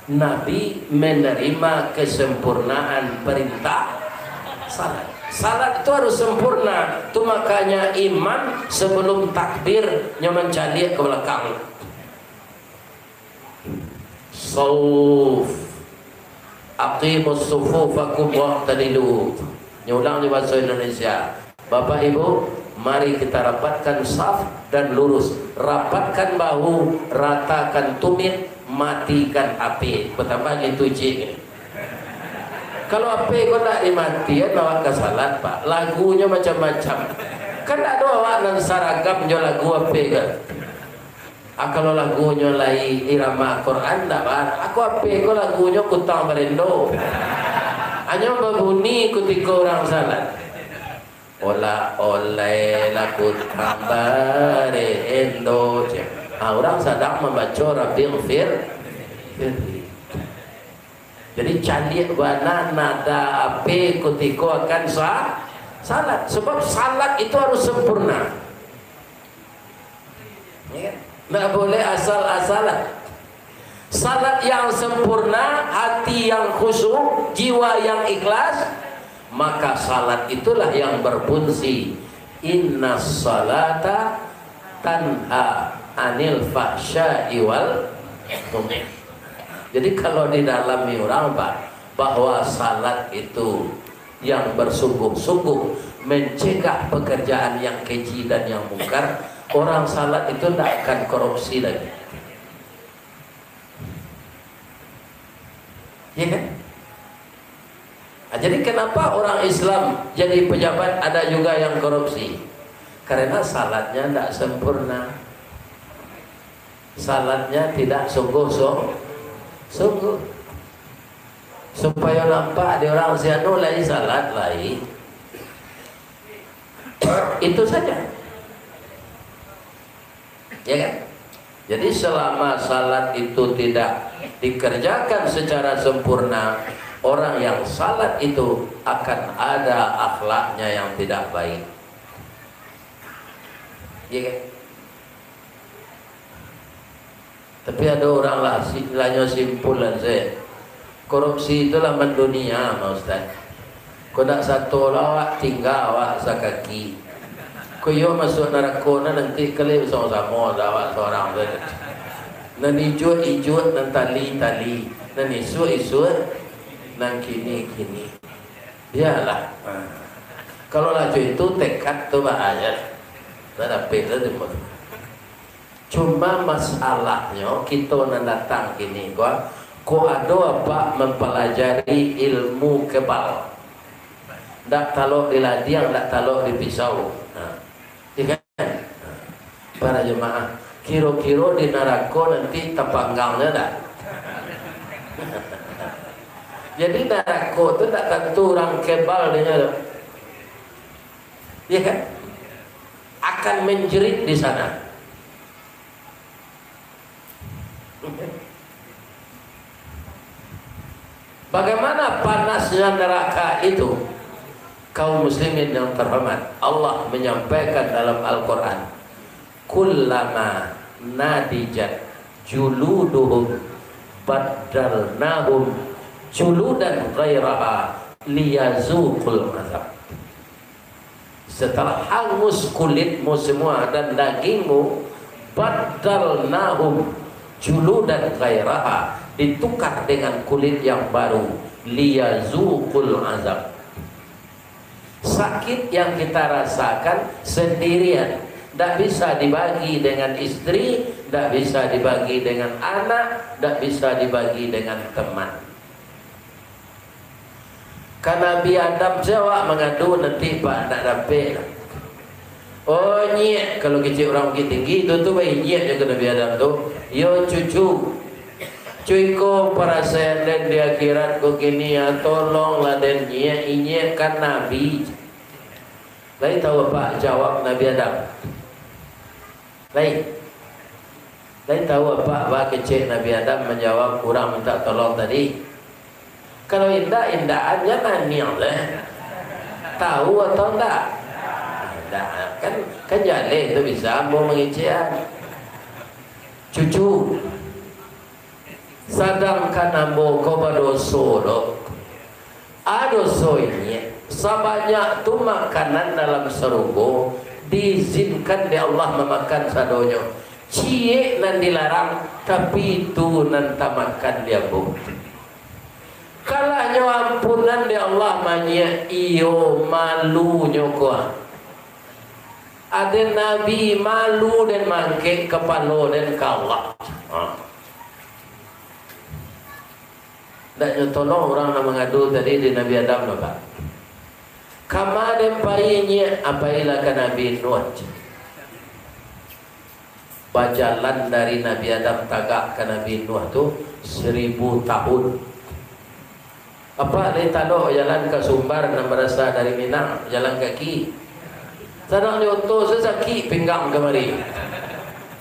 Nabi menerima kesempurnaan perintah salat. Salat itu harus sempurna. Tu makanya imam sebelum takbir, nyo mancaliak ke belakang. Sauf. Aqimus sufufakum wa'tadilu. Nyo ulang di bahasa Indonesia. Bapak Ibu, mari kita rapatkan saf dan lurus. Rapatkan bahu, ratakan tumit, matikan H P. Bertambah liturgi ni. Kalau H P ko ndak dimatian, awak ka salat, Pak. Lagunyo macam-macam. Kan ndak ado awak nan saragam jo lagu H P kan? Ah, kalau lagunyo lai irama Quran, ndak ba-, ako H P ko lagunyo Kutang Barendo. Hanyo babunyi kutiko urang salat. Olah oleh laku tambah rendo, cek. Ah, urang sadang mambaco Rabbighfir firli. Jadi, caliak bana nada ape kutiko akan sa-, salat. Sebab salat itu harus sempurna. Ya kan? Ndak boleh asal-asalan. Salat yang sempurna, hati yang khusyuk, jiwa yang ikhlas, maka salat itulah yang berfungsi. Inna salata tanha anil fahsya'i wal munkar. Jadi, kalau didalami urang, Pak, bahwa salat itu yang bersungguh-sungguh mencegah pekerjaan yang keji dan yang mungkar, orang salat itu ndak akan korupsi lagi. Ya kan? Ah, jadi, kenapa orang Islam jadi pejabat ada juga yang korupsi? Karena salatnya ndak sempurna. Salatnya tidak sungguh-sungguh. Supayo nampak di urang si anu lai salat lai. Itu saja. Ya kan? Jadi, selama salat itu tidak dikerjakan secara sempurna, orang yang salat itu akan ada akhlaknya yang tidak baik. Ya kan? Tapi ado urang lah, si-, lah nyo simpulan sajo. Korupsi tu lah mandunia, Pak Ustaz. Kok ndak sato lah awak, tingga awak sakaki. Kok iyo masuak narako, nah, nanti kali basamo-samo awak surang sajo. Nan ijuik-ijuik, nan tali-tali, nan isuak-isuak, nan kini-kini. Bialah. Ha. Kalau lah cak itu, tekad tu bahaya. Lah dapek lah tu. Cuma masalahnyo, kito nan datang kini ko, kok ado apak mampalajari ilmu kebal. Ndak talok di ladiang, ndak talok di pisau. Nah, iya kan? Para jemaah, kiro-kiro di narako nanti tapanggangnyo ndak? Jadi, narako tu ndak tantu urang kebal dinyo tu. Iya kan? Akan menjerit di sana. Bagaimana panasnya neraka itu? Kaum muslimin yang terhormat, Allah menyampaikan dalam Al-Quran, "Kullama nadijat juluduhum baddalnahum juludan ghairaha liyazuqul azab." Setelah hangus kulitmu semua dan dagingmu, baddalnahum juludan ghairaha, ditukar dengan kulit yang baru, liyazuqul azab. Sakit yang kita rasakan sendirian, ndak bisa dibagi dengan istri, ndak bisa dibagi dengan anak, ndak bisa dibagi dengan teman. Ka Nabi Adam se awak mangadu nanti, Pak, ndak dapek lah. Oh, nyiak, kalau kecek urang Bukittinggi tu, tu bae nyiak jo ka Nabi Adam tu. Yo, cucu. Cuy ko, parasaian den di akhirat ko kini, ah, tolonglah den nyiak, inyiak kan Nabi. Lai tahu apak jawab Nabi Adam? Lai. Lai tahu apak ba kecek Nabi Adam manjawab urang minta tolong tadi? Kalau indak, indak, jan naniang deh. Tahu atau indak? Indak. Kan, kan jaleh tu bisa ambo mangecekan. Cucu. Sadangkan ambo ko badoso doh. A doso inyiak, sabanyak tu makanan dalam sarugo, diizinkan dek Allah mamakan sadonyo. Ciek nan dilarang, tapi tu nan tamakan di ambo. Kalahnyo ampunan dek Allah manyiak, iyo malunyo ko. Aden Nabi malu den maangkek kapalo den ka Allah. Ha. Ndak nyo tolong urang nan mangadu tadi di Nabi Adam tu, Pak. Kama den pai nyiak, a pailah ka Nabi Nuh. Bajalan dari Nabi Adam tagak ka Nabi Nuh tu saribu tahun. Apak lai talok jalan ka Sumbar nan barasa dari Minang, jalan kaki. Sadang nyo oto se sakik pinggang kamari.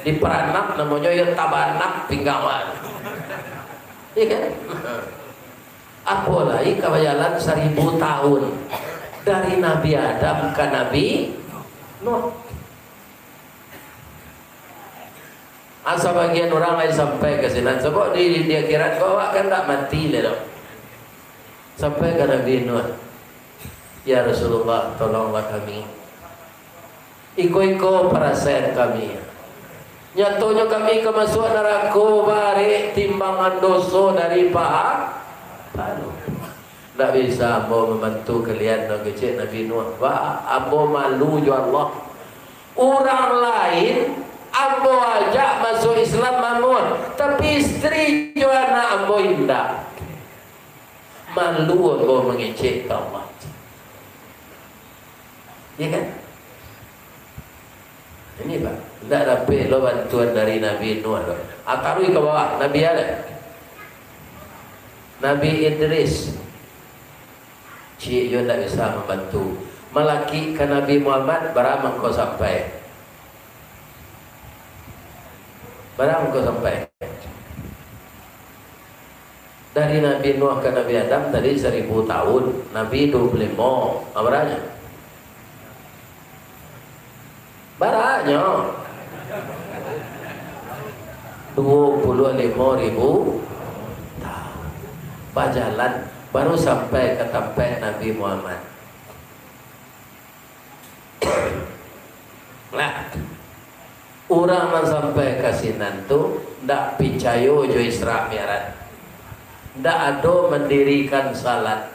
Diparanak namonyo, iyo tabanak pinggang awak. Iya kan? Apo lai ka bajalan saribu tahun dari Nabi Adam ka Nabi Nuh. Ah, sabagian urang lai sampai ka sinan, sabab di, di akhirat ko awak kan ndak mati lai doh. Sampai ka Nabi Nuh, "Ya Rasulullah, tolonglah kami. Iko-iko parasaian kami. Nyatonyo kami ka masuak narako, barek timbangan doso dari paha-, paha. Ndak bisa ambo mambantu kalian," nan kecek Nabi Nuh. Ba, ambo malu jo Allah. Urang lain ambo ajak masuak Islam mamuah, tapi istri jo anak ambo indak. Malu ambo mangecek ka Allah. Ya kan? Ini, Pak, indak dapek lo bantuan dari Nabi Nuh tu. Ah, taruih ka bawah, Nabi Adam. Nabi Idris. Ciek juo ndak bisa mambantu. Malakik ka Nabi Muhammad, bara mangko sampai? Bara mangko sampai? Dari Nabi Nuh ka Nabi Adam tadi saribu tahun, Nabi duo puluah limo, ah, bara nyo? Bara nyo? Duo puluah limo ribu tahun. Bajalan, baru sampai ka tampek Nabi Muhammad. Nah, urang nan sampai ka sinan tu ndak picayo jo Isra Mi'raj. Ndak ado mandirikan salat.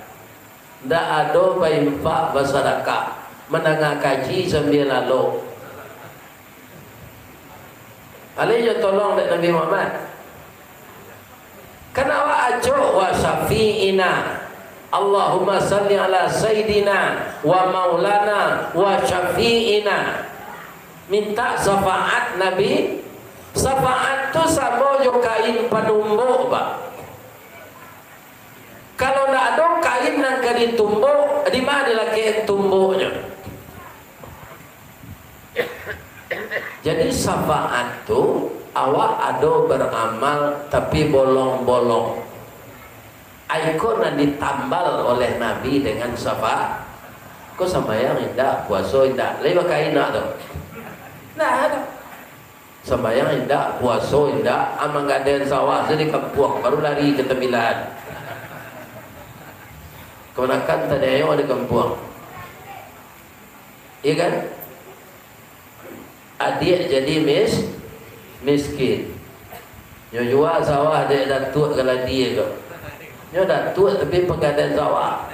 Ndak ado bainfak, basadakah, mandanga kaji sambia lalok. Alai jo tolong dek Nabi Muhammad. Kan awak acok, "Wa syafi'ina. Allahumma salli ala sayyidina wa maulana wa syafi'ina." Minta syafaat Nabi. Syafaat tu samo jo kain panumbok, Pak. Kalau ndak ado kain nan ka ditumbok, di ma dilakek tumboknyo? Jadi, syafaat tu, awak ado baramal, tapi bolong-bolong. Ai ko nan ditambal oleh Nabi dengan syafaat. Ko sambayang indak, puaso indak, lai bakain nak tu? Nah, tu. Sambayang indak, puaso indak, ah, manggadaian sawah se di kampuang, baru lari ka tambilan. Kamanakan taniayo di kampuang. Iya kan? Adiak jadi mis-, miskin. Nyo jua sawah dek Datuak Galadi ko. Nyo Datuak tapi panggadaian sawah.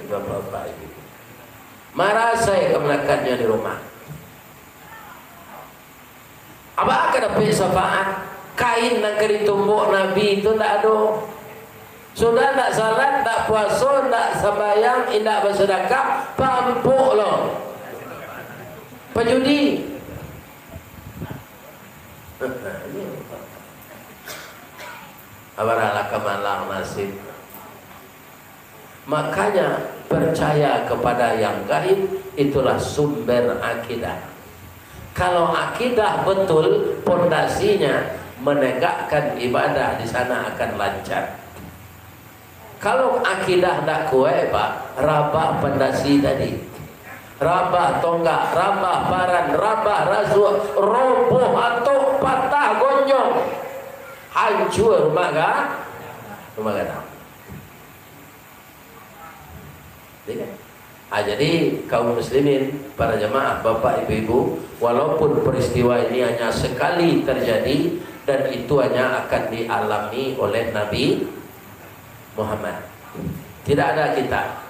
Bapak-bapak ibu. Marasai kamanakannyo di rumah. Abah ka dapek syafaat, kain nan ka ditumbok Nabi tu ndak ado. Sudah ndak salat, ndak puaso, ndak sambayang, indak basadakah, pampuk lo. Pajudi. Abaralah kamalang nasib. Makanya, percaya kepada yang gaib itulah sumber akidah. Kalau akidah betul, pondasinya menegakkan ibadah di sana akan lancar. Kalau akidah ndak kuat, Pak, rabah pondasi tadi. Rabah tonggak, rabah paran, rabah rasuak, roboh atok, patah gonjong. Hancua rumah ga-, rumah gadang. Ya kan? Ah, jadi, kaum muslimin, para jamaah, bapak, ibu-ibu, walaupun peristiwa ini hanya sekali terjadi, dan itu hanya akan dialami oleh Nabi Muhammad. Tidak ada kita.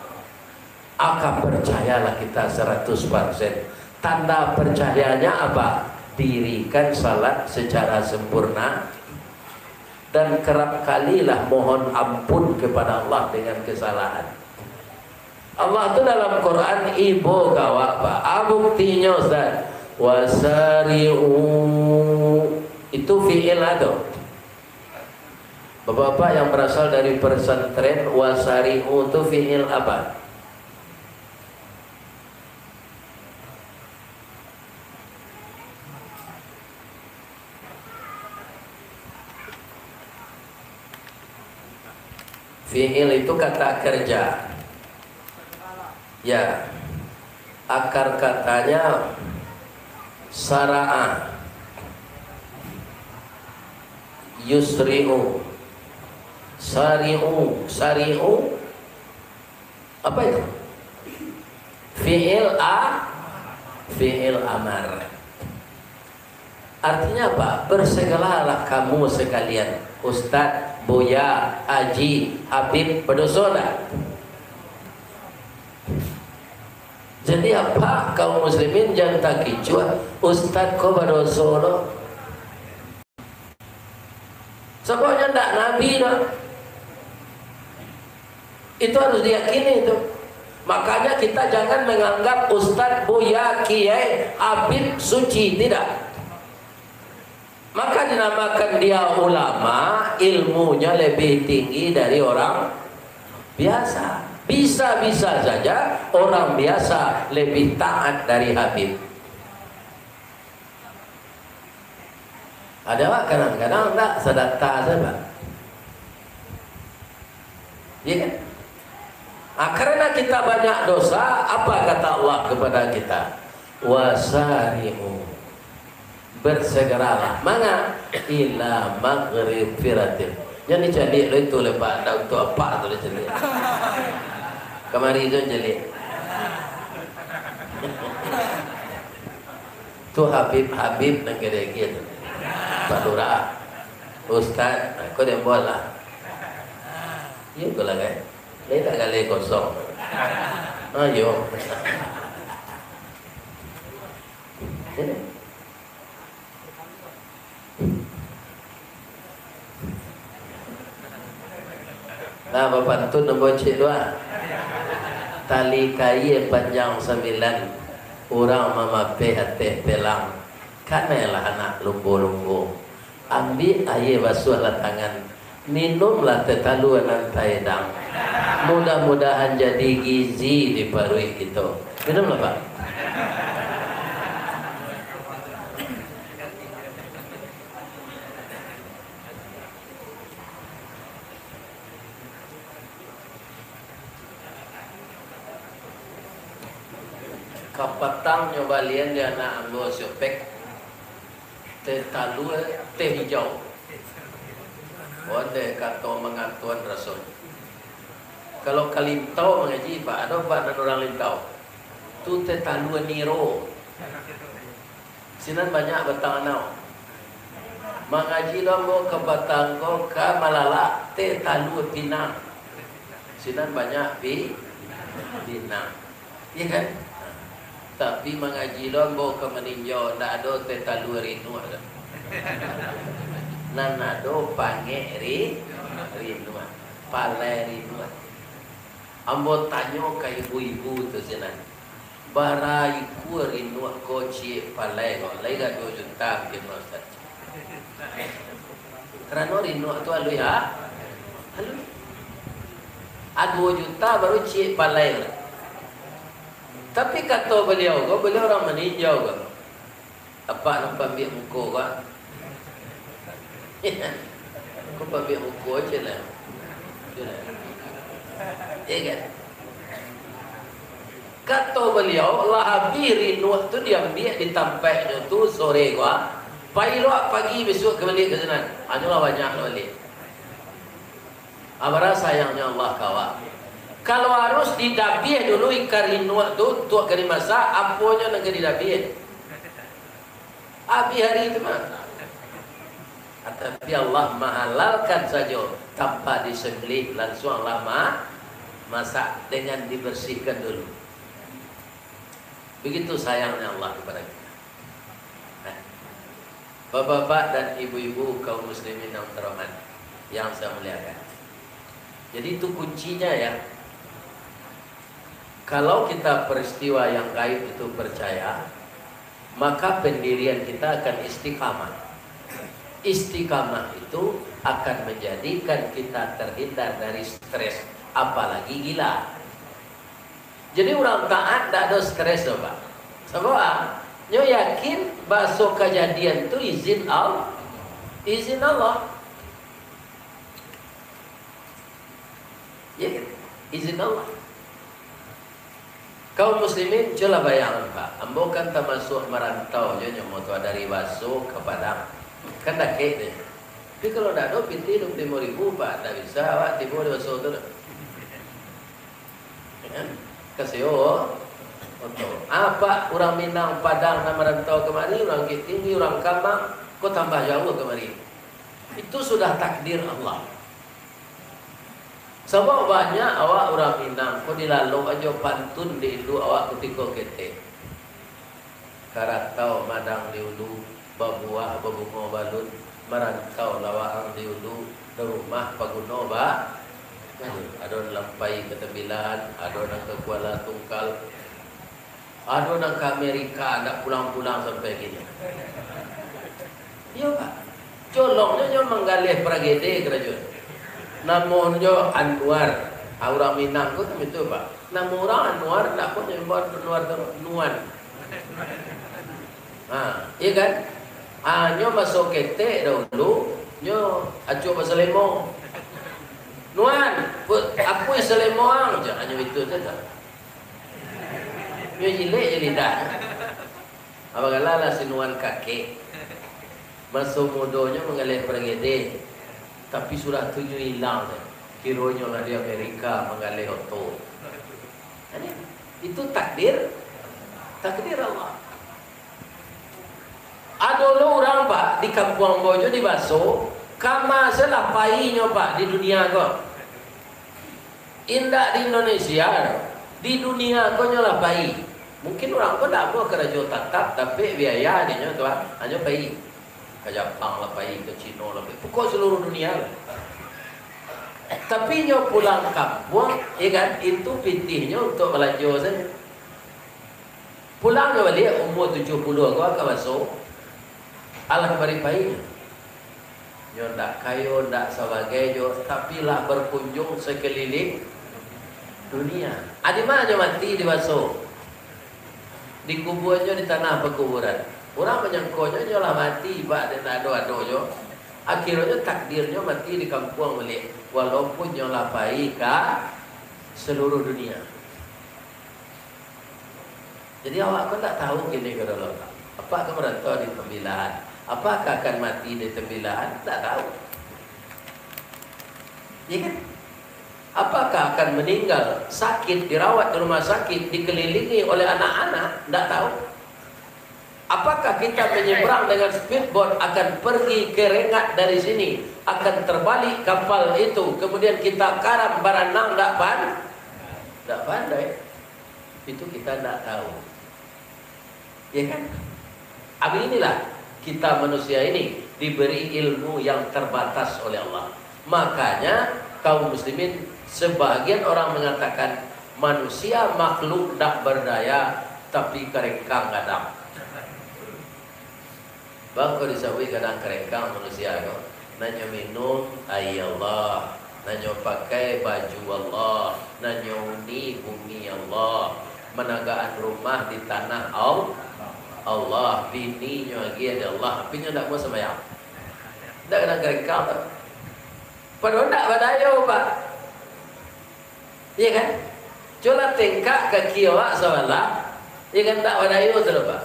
Maka percayalah kita seratus persen. Tanda percayanya apa? Dirikan salat secara sempurna dan kerap kalilah mohon ampun kepada Allah dengan kesalahan. Allah tu dalam Quran ibo ka awak, Pak. Ah, buktinyo, Ustaz. Wasari'u. Itu fi'il atau? Bapak-bapak yang berasal dari pesantren, wasari'u tu fi'il apa? Fi'il itu kata kerja. Ya. Akar katanya sara'a, yusri'u, sari'u, sari'u. Apa itu? Fi'il a, fi'il amar. Artinya apa? Bersegeralah kamu sekalian, ustaz, buya, haji, habib, badoso ndak? Jadi apa, kaum muslimin, jan takicuah, ustaz ko badoso lo? Sababnyo ndak nabi doh. Itu harus diyakini itu. Makanya kita jangan menganggap ustaz, buya, kiai, habib suci, tidak. Maka dinamakan dia ulama, ilmunya lebih tinggi dari orang biasa. Bisa-bisa saja orang biasa lebih taat dari habib. Ada, Pak, kadang-kadang ndak sadakah saja, Pak. Iya kan? Ah, karena kita banyak dosa, apa kata Allah kepada kita? Wasari'u. Bersegeralah. Manga? Ila maghfiratin. Jan dicaliak lo itu, lepak, ndak untuak apa tu dicaliak. Kamari tu caliak. Tu Habib-Habib nan gadai-gadai tu. Pak Lurah, Ustaz, nah, kau dek buat lah. Iyo, kau lah, kan? Lain tak galai kosong. Ayo. Nah, bapantun ambo ciek tu ah. Tali kaia panjang sambilan, urang mamapeh ateh pelang, kanailah anak lumbo-lumbo. Ambiak aia basuahlah tangan, minumlah teh talua nan taedang. Mudah-mudahan jadi gizi di paruik kito. Minumlah, Pak. Kapatang nyo balian di anak ambo si Opek, teh talua, teh hijau. Ondeh kato mangantuan rasonyo. Kalau ka Lintau mangaji, Pak, ado, Pak, nan urang Lintau. Tu teh talua niro. Sinan banyak batang anau. Mangaji lo ambo ka batang ko ka Malalak, teh talua pinang. Sinan banyak pi-, pinang. Iya kan? Tapi mangaji lo ambo ka Maninjau, ndak ado teh talua rinuak tu. Nan ado pangek ri-, rinuak, palai rinuak. Ambo tanyo ka ibu-ibu tu sinan, bara ikua rinuak ko ciek palai ko, lai ka duo juta mungkin, Ustaz. Karano rinuak tu aluih, ha? Aluih. A, duo juta baru ciek palai ko. Tapi kato baliau ko, baliau urang Maninjau ko. Apak nan pambiak muko ko, ah. Ko pambiak muko aja lah. Iyo lah. Iya kan? Kato baliau, lah abih rinuak tu diambiak di tampaiknyo tu sore ko, ah. Pai lo pagi bisuak ka baliak ka sinan. Anyo lah banyak lah baliak. Abara sayangnyo Allah ka awak. Kalau harus didabiah dulu ikan rinuak tu, untuak ka dimasak, aponyo nan ka didabiah? Abih ari tu mah. Tapi Allah mahalalkan sajo, tanpa disembelih, langsuang Allah ma-, masak dengan dibersihkan dulu. Begitu sayangnya Allah kepada kita. Nah, bapak-bapak dan ibu-ibu, kaum muslimin yang terhormat, yang saya muliakan. Jadi itu kuncinya ya. Kalau kita peristiwa yang gaib itu percaya, maka pendirian kita akan istiqamah. Istiqamah itu akan menjadikan kita terhindar dari stres, apalagi gila. Jadi urang taat ndak ado stres doh, Pak. Sabab, ah, nyo yakin baso kajadian tu izin Al-, izin Allah. Izin Allah. Kaum muslimin, cubolah bayangkan, Pak. Ambo kan tamasuak marantau jo nyo, moto dari Baso ka Padang. Kan dakek tu. Tapi kalau ndak ado pitih dua puluh limo ribu, Pak, ndak bisa awak tibo di Baso tu, doh. Ya kan? Ka sewa oto. Apak urang Minang Padang nan marantau kamari, urang Bukittinggi, urang Kamang, ko tambah jauah kamari. Itu sudah takdir Allah. Sabab banyak awak urang Minang ko dilalok ajo pantun di induak awak kutiko ketek. Karatau madang di ulu, babuah babungo balun, marantau lah waang di ulu, rumah paguno ba-, balun. Ado nan pai ka Tambilan, ado nan ka Kuala Tungkal, ado nan ka Amerika, ndak pulang-pulang sampai kini. Iyo, Pak. Colongnyo nyo manggaleh paragede karajo. Namonyo Anwar. Ah, urang Minang ko kan itu, Pak. Namo urang Anwar, ndak ko nyo Anwar tu, Nuan. Ha, iyo kan? Ah, nyo maso ketek dahulu, nyo acok basalemo. "Nuan, pu-, apuih salemo ang," jan hanyo itu sajo. Nyo jilek je lidah. Abagalah lah si Nuan kakek. Maso mudonyo manggaleh paragede, tapi sudah tu nyo ilang deh. Kironyo lah di Amerika manggaleh oto. Itu takdir, takdir Allah. Ado lo urang, Pak, di kampuang ambo jo di Baso, kama se lah painyo, Pak, di dunia ko. Indak di Indonesia, di dunia ko nyo lah pai. Mungkin urang ko ndak amuah karajo tatap, dapek biaya dinyo tu, ah, hanyo pai. Ka Japang lah pai, ka Cino lah pai. Pokok seluruh dunia lah. Tapi nyo pulang kampuang, ya kan, itu pitihnyo untuak balanjo sajo. Pulang nyo baliak umua tujuah puluah ko ka Baso, alah bari pai nyo. Nyo ndak kayo, ndak sabagai jo, tapi lah berkunjung sekeliling dunia. Adi ma nyo mati di Baso? Dikubuanyo di tanah pakuburan. Urang manyangkonyo nyo lah mati, bak dek ndak ado-ado jo. Akhiranyo takdirnyo mati di kampuang baliak, walaupun nyo lah pai ka seluruh dunia. Jadi awak ko ndak tahu kini ko dulu, Pak. Apakah merantau di Tembilahan? Apakah akan mati di Tembilahan? Ndak tahu. Ya kan? Apakah akan meninggal, sakit, dirawat di rumah sakit, dikelilingi oleh anak-anak? Ndak tahu. Apakah kita menyeberang dengan speedboat, akan pergi ke Rengat dari sini, akan terbalik kapal itu, kemudian kita karam baranang, ndak pan-, ndak pandai? Itu kita ndak tahu. Ya kan? Tapi inilah, kita manusia ini diberi ilmu yang terbatas oleh Allah. Makanya, kaum muslimin, sebahagian orang mengatakan, manusia makhluk ndak berdaya, tapi karengkang gadang. Bang, ko disabuik gadang karengkang manusia ko, nan nyo minum aia Allah, nan nyo pakai baju Allah, nan nyo uni bumi Allah, managaan rumah di tanah Al-, Allah, bininyo agiah di Allah, tapi nyo ndak mau sambayang. Ndak gadang karengkang tu. Padahal ndak badayo, Pak. Iya kan? Cubolah tengkak kaki awak sabalah, iya kan, ndak badayo tu, Pak.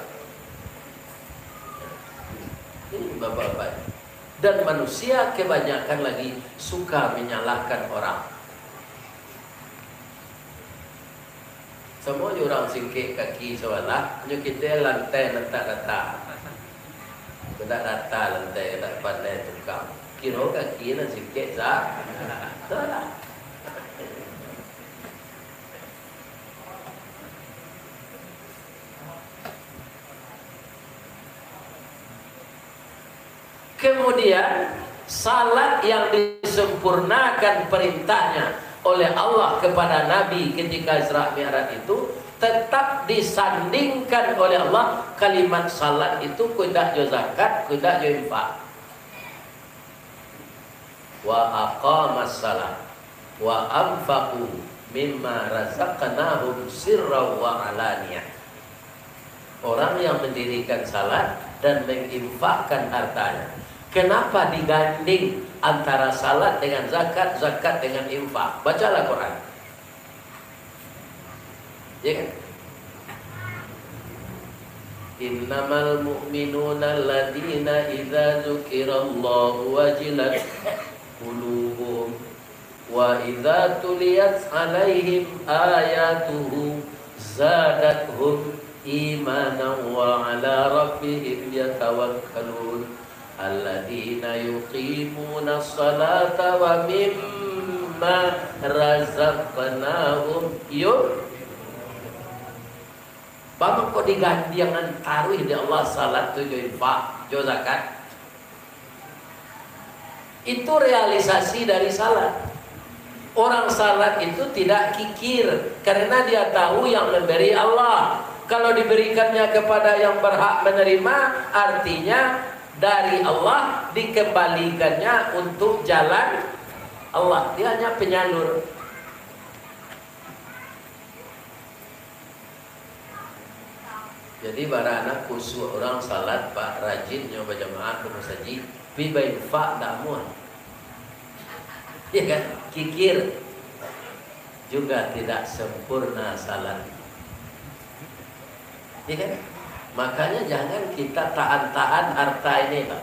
Ini bapak-bapak. Dan manusia kebanyakan lagi suka menyalahkan orang. Samo jo urang singkek kaki sabalah, nyo kito lantai nan tak rata. Ndak rata lantai, ndak pandai tukang. Kiro kaki nan singkek sa-, sabalah. Kemudian, salat yang disempurnakan perintahnya oleh Allah kepada Nabi ketika Isra Mi'raj itu, tetap disandingkan oleh Allah kalimat salat itu kuindak jo zakat, kuindak jo infak. Wa aqamas salat wa anfaqu mimma razaqnahum sirran wa alaniyah. Orang yang mendirikan salat dan menginfakkan hartanya. Kenapa diganding antara salat dengan zakat, zakat dengan infak? Bacalah Quran. Ya kan? Innamal mu'minuna alladzina idza dzukirallahu wajilat qulubuhum wa idza tuliyat 'alaihim ayatuhu zadathum imanan wa 'ala rabbihim yatawakkalun. Alladzina yuqimunas salata wa mimma razaqnahum yun-, Baa mangko digandiangan taruih dek Allah salat tu jo infak, jo zakat? Itu realisasi dari salat. Orang salat itu tidak kikir, karena dia tahu yang memberi Allah. Kalau diberikannya kepada yang berhak menerima, artinya dari Allah dikembalikannya untuk jalan Allah. Dia hanya penyalur. Jadi, bara anak kusuak urang salat, Pak, rajin nyo bajamaah ka masajik, pi bainfak ndak amuah. Ya kan? Kikir. Juga tidak sempurna salat. Ya kan? Makanya jangan kita tahan-tahan harta ini, Pak.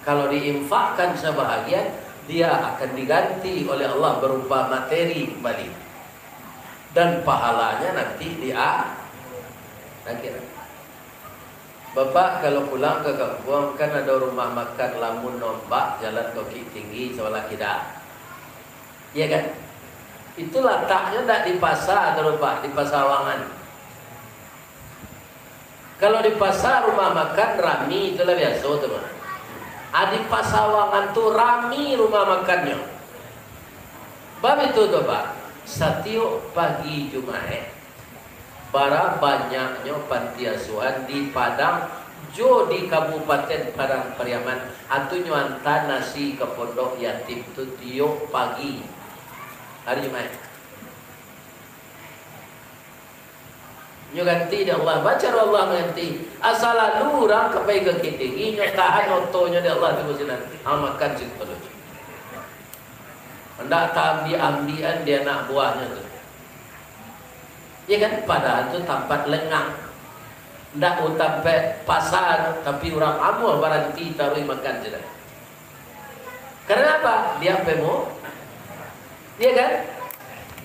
Kalau diinfakkan sebahagian, dia akan diganti oleh Allah berupa materi kembali. Dan pahalanya nanti di a-, akhirat. Bapak kalau pulang ke kampung, kan ada rumah makan Lamun Ombak, Jalan Bukik Tinggi, sebelah kida. Iya kan? Itu lataknya ndak di pasar tu, Pak, di pasawangan. Kalau di pasar rumah makan rami, itulah biaso tu, Pak. Ah, di pasawangan tu rami rumah makannyo. Bab itu tu, Pak, satiok pagi Jumaik, bara banyaknyo panti asuhan di Padang jo di Kabupaten Padang Pariaman, antu nyo anta nasi ka pondok yatim tu tiok pagi hari Jumaik. Nyo ganti dek Allah, baco Allah mangganti. Asa lalu urang ka pai ka Bukik Tinggi, nyo tahan otonyo dek Allah tu sinan. Ah, makan situ dulu. Ndak taambiak-ambiakan di anak buahnyo tu. Ya kan? Padahal tu tampat lengang. Ndak tampek pasar, tapi urang amuah baranti taruih makan situ. Karena apa? Dia pemo-, iya kan?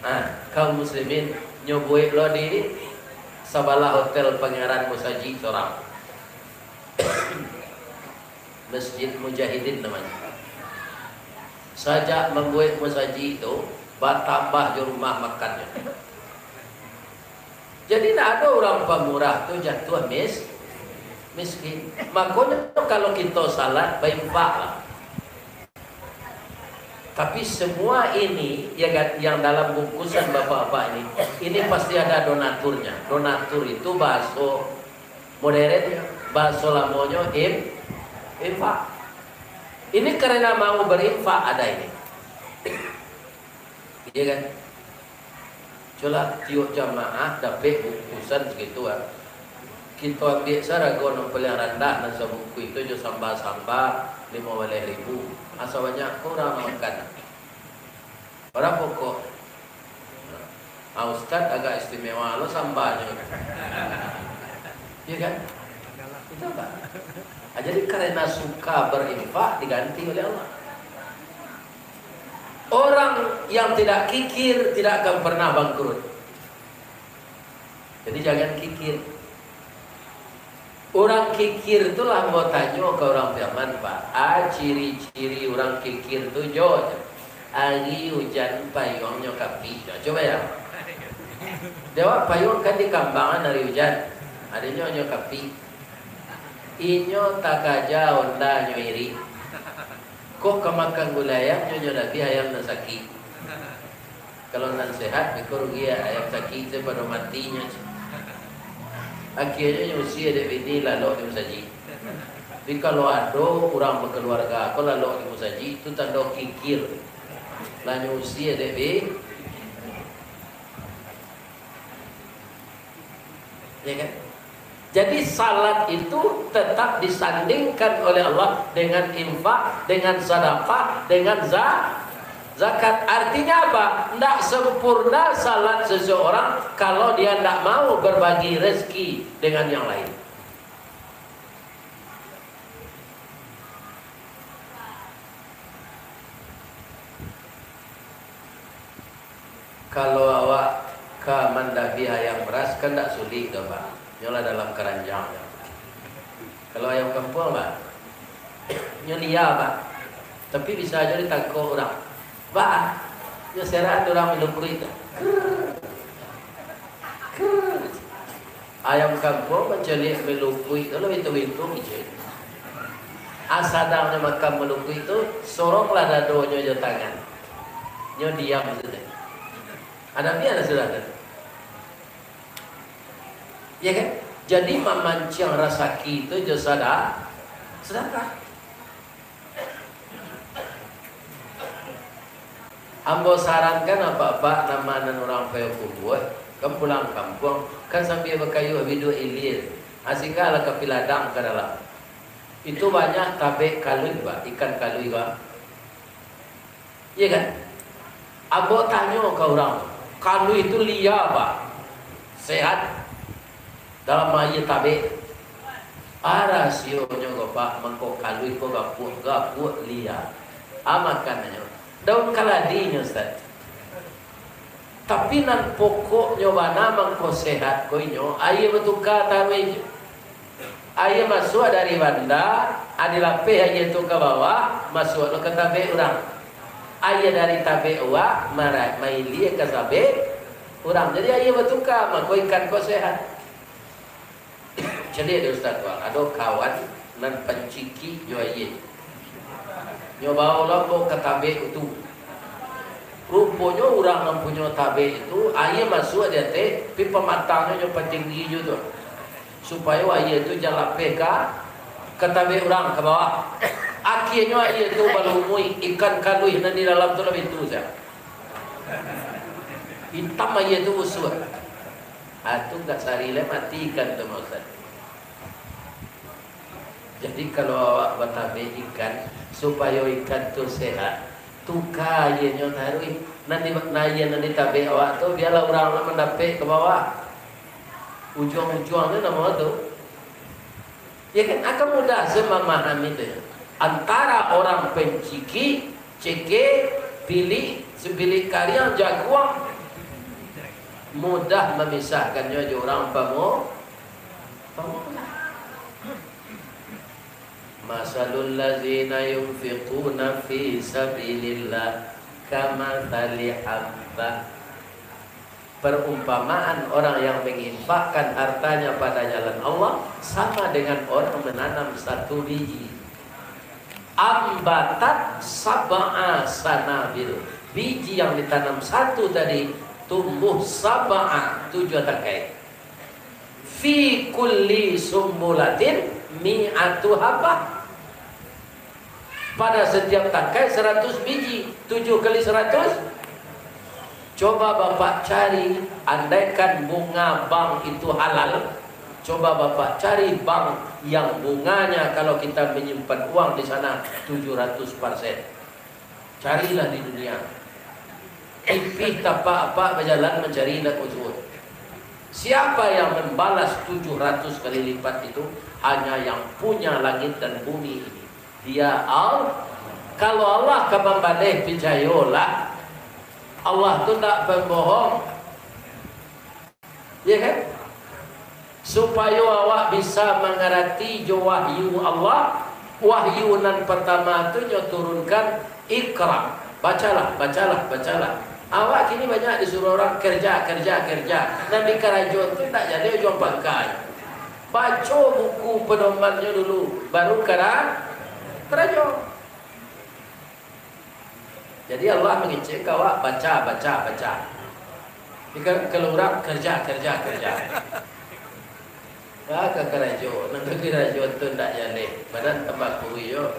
Nah, kaum muslimin, nyo buek lo di sabalah hotel Pangeran Musajik sorang. Masjid Mujahidin namanya. Sajak mambuek musajik tu, batambah jo rumah makannyo. Jadi, ndak ado urang pamurah tu jatuah mis-, miskin. Makonyo, kalau kito salat, bainfaklah. Tapi semua ini, ya kan, yang dalam bungkusan bapak-bapak ini, ini pasti ada donaturnyo. Donatur itu bahaso modern, bahaso lamonyo im-, infak. Ini karena mau berinfak ada ini. Iya kan? Colah tiok jamaah dapek bungkusan sagitu, ah. Kito ambiak sarago nan paliang randah, nan sabungkuih tu jo samba-samba, limo baleh ribu. Asa banyak ko urang makan. Bara pokok? Ah, ustaz agak istimewa lo sambanyo. Iya kan? Itu, Pak. Ah, jadi karena suka berinfak diganti oleh Allah. Orang yang tidak kikir tidak akan pernah bangkrut. Jadi jangan kikir. Urang kikir tu lah ambo tanyo ka urang Piaman, Pak. Ah, ciri-ciri urang kikir tu jo, ari ujan payuangnyo kapik. Coba ya. Dek awak payuang kan dikambangan ari ujan. Adonyo nyo kapik. Inyo takaja ondanyo irik. Kok ka makan gulai ayam, nyo, nyo dabiah ayam nan sakik. Kalau nan sehat, beko rugi ayam sakik, se pado matinyo. Akhianyo nyo usie dek bini lalok di musajik. Tapi kalau ado urang bakaluarga ko lalok di musajik, tu tando kikir. Lah nyo usie dek bi-, Ya kan? Jadi salat itu tetap disandingkan oleh Allah dengan infak, dengan sadakah, dengan za-, Zakat artinya apa? Ndak sempurna salat seseorang kalau dia ndak mau berbagi rezeki dengan yang lain. Kalau awak ka mandabiah ayam ras, kan ndak sulik doh, Pak. Nyo lah dalam karanjang. Kalau ayam kampuang, Pak, nyo lia, Pak. Tapi bisa ajo ditangkok urang. Pak, nyo serak tu urang malukuik tu. Ayam kampuang mancaliak malukuik tu, lah bintu-bintu ijai. Asadang nyo makan malukuik tu, soronglah dadonyo jo tangan. Nyo diam tu deh. Adabiah lah sudah tu. Ya kan? Jadi mamanciang rasaki tu jo sada-, sadakah. Ambo sarankan apak-apak nan ma nan urang Payokumbuah, kan pulang kampuang, kan sambia bakayuah biduak ilia, asinggalah ka piladang ka dalam. Itu banyak tabek kaluih, Pak, ikan kaluih, Pak. Iya kan? Ambo tanyo ka urang, kaluih tu lia, Pak? Sehat? Dalam aia tabek. Ah, rasionyo ko, Pak, mangko kaluih ko gapuak-gapuak lia. Ah, makanannyo daun kaladinyo, Ustaz. Tapi nan pokoknyo bana mangko sehat ko inyo, aia batuka taruih. Aia masuak dari banda, ah, dilapeh aia tu ka bawah, masuak lo ka tabek urang. Aia dari tabek awak, mara-, mailia ka tabek urang. Jadi aia batuka, mangko ikan ko sehat. Caliak dek Ustaz tu, ado kawan nan pancikik jo aia. Nyo bao lo ambo ka tabek tu. Ruponyo urang nan punyo tabek tu, aia masuak di ateh, pi pamatangnyo nyo patinggi jo tu. Supayo aia tu jan lapeh ka, ka tabek urang ka bawah. Akhianyo aia tu balumuik, ikan kaluih nan di dalam tu lah bintu sajo. Itam aia tu busuak. Ah, tu ndak sari lai mati ikan tu, Ustaz. Jadi, kalau awak batabek ikan, supayo ikan tu sehat, tuka aianyo taruih. Nan di, nan aia nan ditabek awak tu, bialah urang lah mandapek ka bawah. Ujuang-ujuangnyo namo tu. Ya kan, akan mudah se mamahami tu. Antara orang pencikik, cekek, pilik, sepilik kariang, jaguang, mudah memisahkannyo jo urang pamu-, pamula. Masalul lazina yunfiquna fi sabilillah kamathali habbah. Perumpamaan orang yang menginfakkan hartanya pada jalan Allah sama dengan orang menanam satu biji. Ambatat sab'a sanabil. Biji yang ditanam satu tadi tumbuh sab'a, tujuh tangkai. Fi kulli sumbulatin mi'atu habbah. Pada setiap tangkai saratus biji, tujuh kali saratus. Coba Bapak cari, andaikan bunga bank itu halal, coba Bapak cari bank yang bunganya kalau kita menyimpan uang di sana tujuh ratus persen. Carilah di dunia. Pipih tapak apak bajalan mancari indak maujuik. Siapa yang membalas tujuh ratus kali lipat itu? Hanya yang punya langit dan bumi ini. Dia Allah. Kalau Allah ka mambaleh, picayolah. Allah tu ndak pambohong. Ya kan? Supayo awak bisa mangarati jo wahyu Allah, wahyu nan partama tu nyo turunkan, "Iqra." Bacalah, bacalah, bacalah. Awak kini banyak disuruah urang kerja, kerja, kerja. Nan di karajo tu ndak jadi ujuang pangka. Baco buku pedomannyo dulu, baru kara-, karajo. Jadi Allah mangecek ka awak, baca, baca, baca. Jika kalau urang kerja, kerja, kerja. Ka, ka karajo, nan ka karajo tu ndak jaleh, badan tambah kurui jo.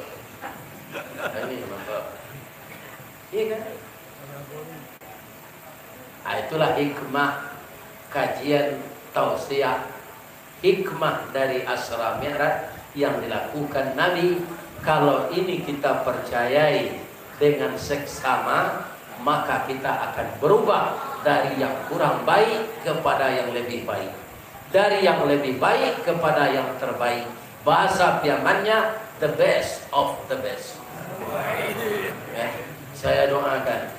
Ini mangko. Iya kan? Ah, itulah hikmah kajian tausiah. Hikmah dari Asra Mi'raj yang dilakukan Nabi, kalau ini kita percayai dengan seksama, maka kita akan berubah dari yang kurang baik kepada yang lebih baik, dari yang lebih baik kepada yang terbaik. Bahasa Piamannya, the best of the best. Ya, saya doakan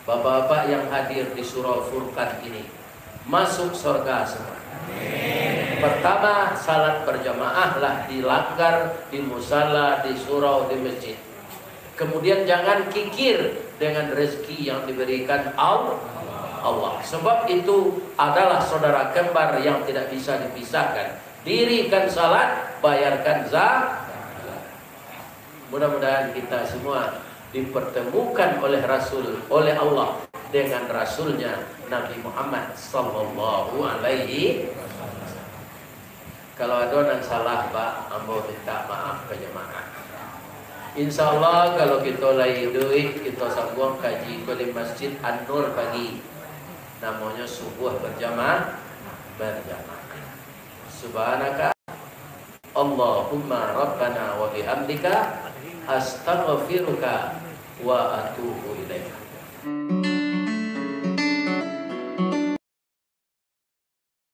bapak-bapak yang hadir di Surau Furqan ini masuk surga semua. Pertama, salat berjamaah lah di langgar, di musala, di surau, di masjid. Kemudian, jangan kikir dengan rezeki yang diberikan Al-, Allah. Sebab itu adalah saudara kembar yang tidak bisa dipisahkan. Dirikan salat, bayarkan zakat. Mudah-mudahan kita semua dipertemukan oleh Rasul, oleh Allah dengan Rasulnya Nabi Muhammad sallallahu alaihi wasallam. Kalau ado nan salah, Pak, ambo minta maaf ka jamaah. Insya Allah, kalau kito lai iduik, kito sambuang kaji ko di Masjid An-Nur pagi. Namonyo subuh berjamaah, berjamaah. Subhanaka Allahumma Rabbana wa bihamdika, astaghfiruka wa atubu ilaika.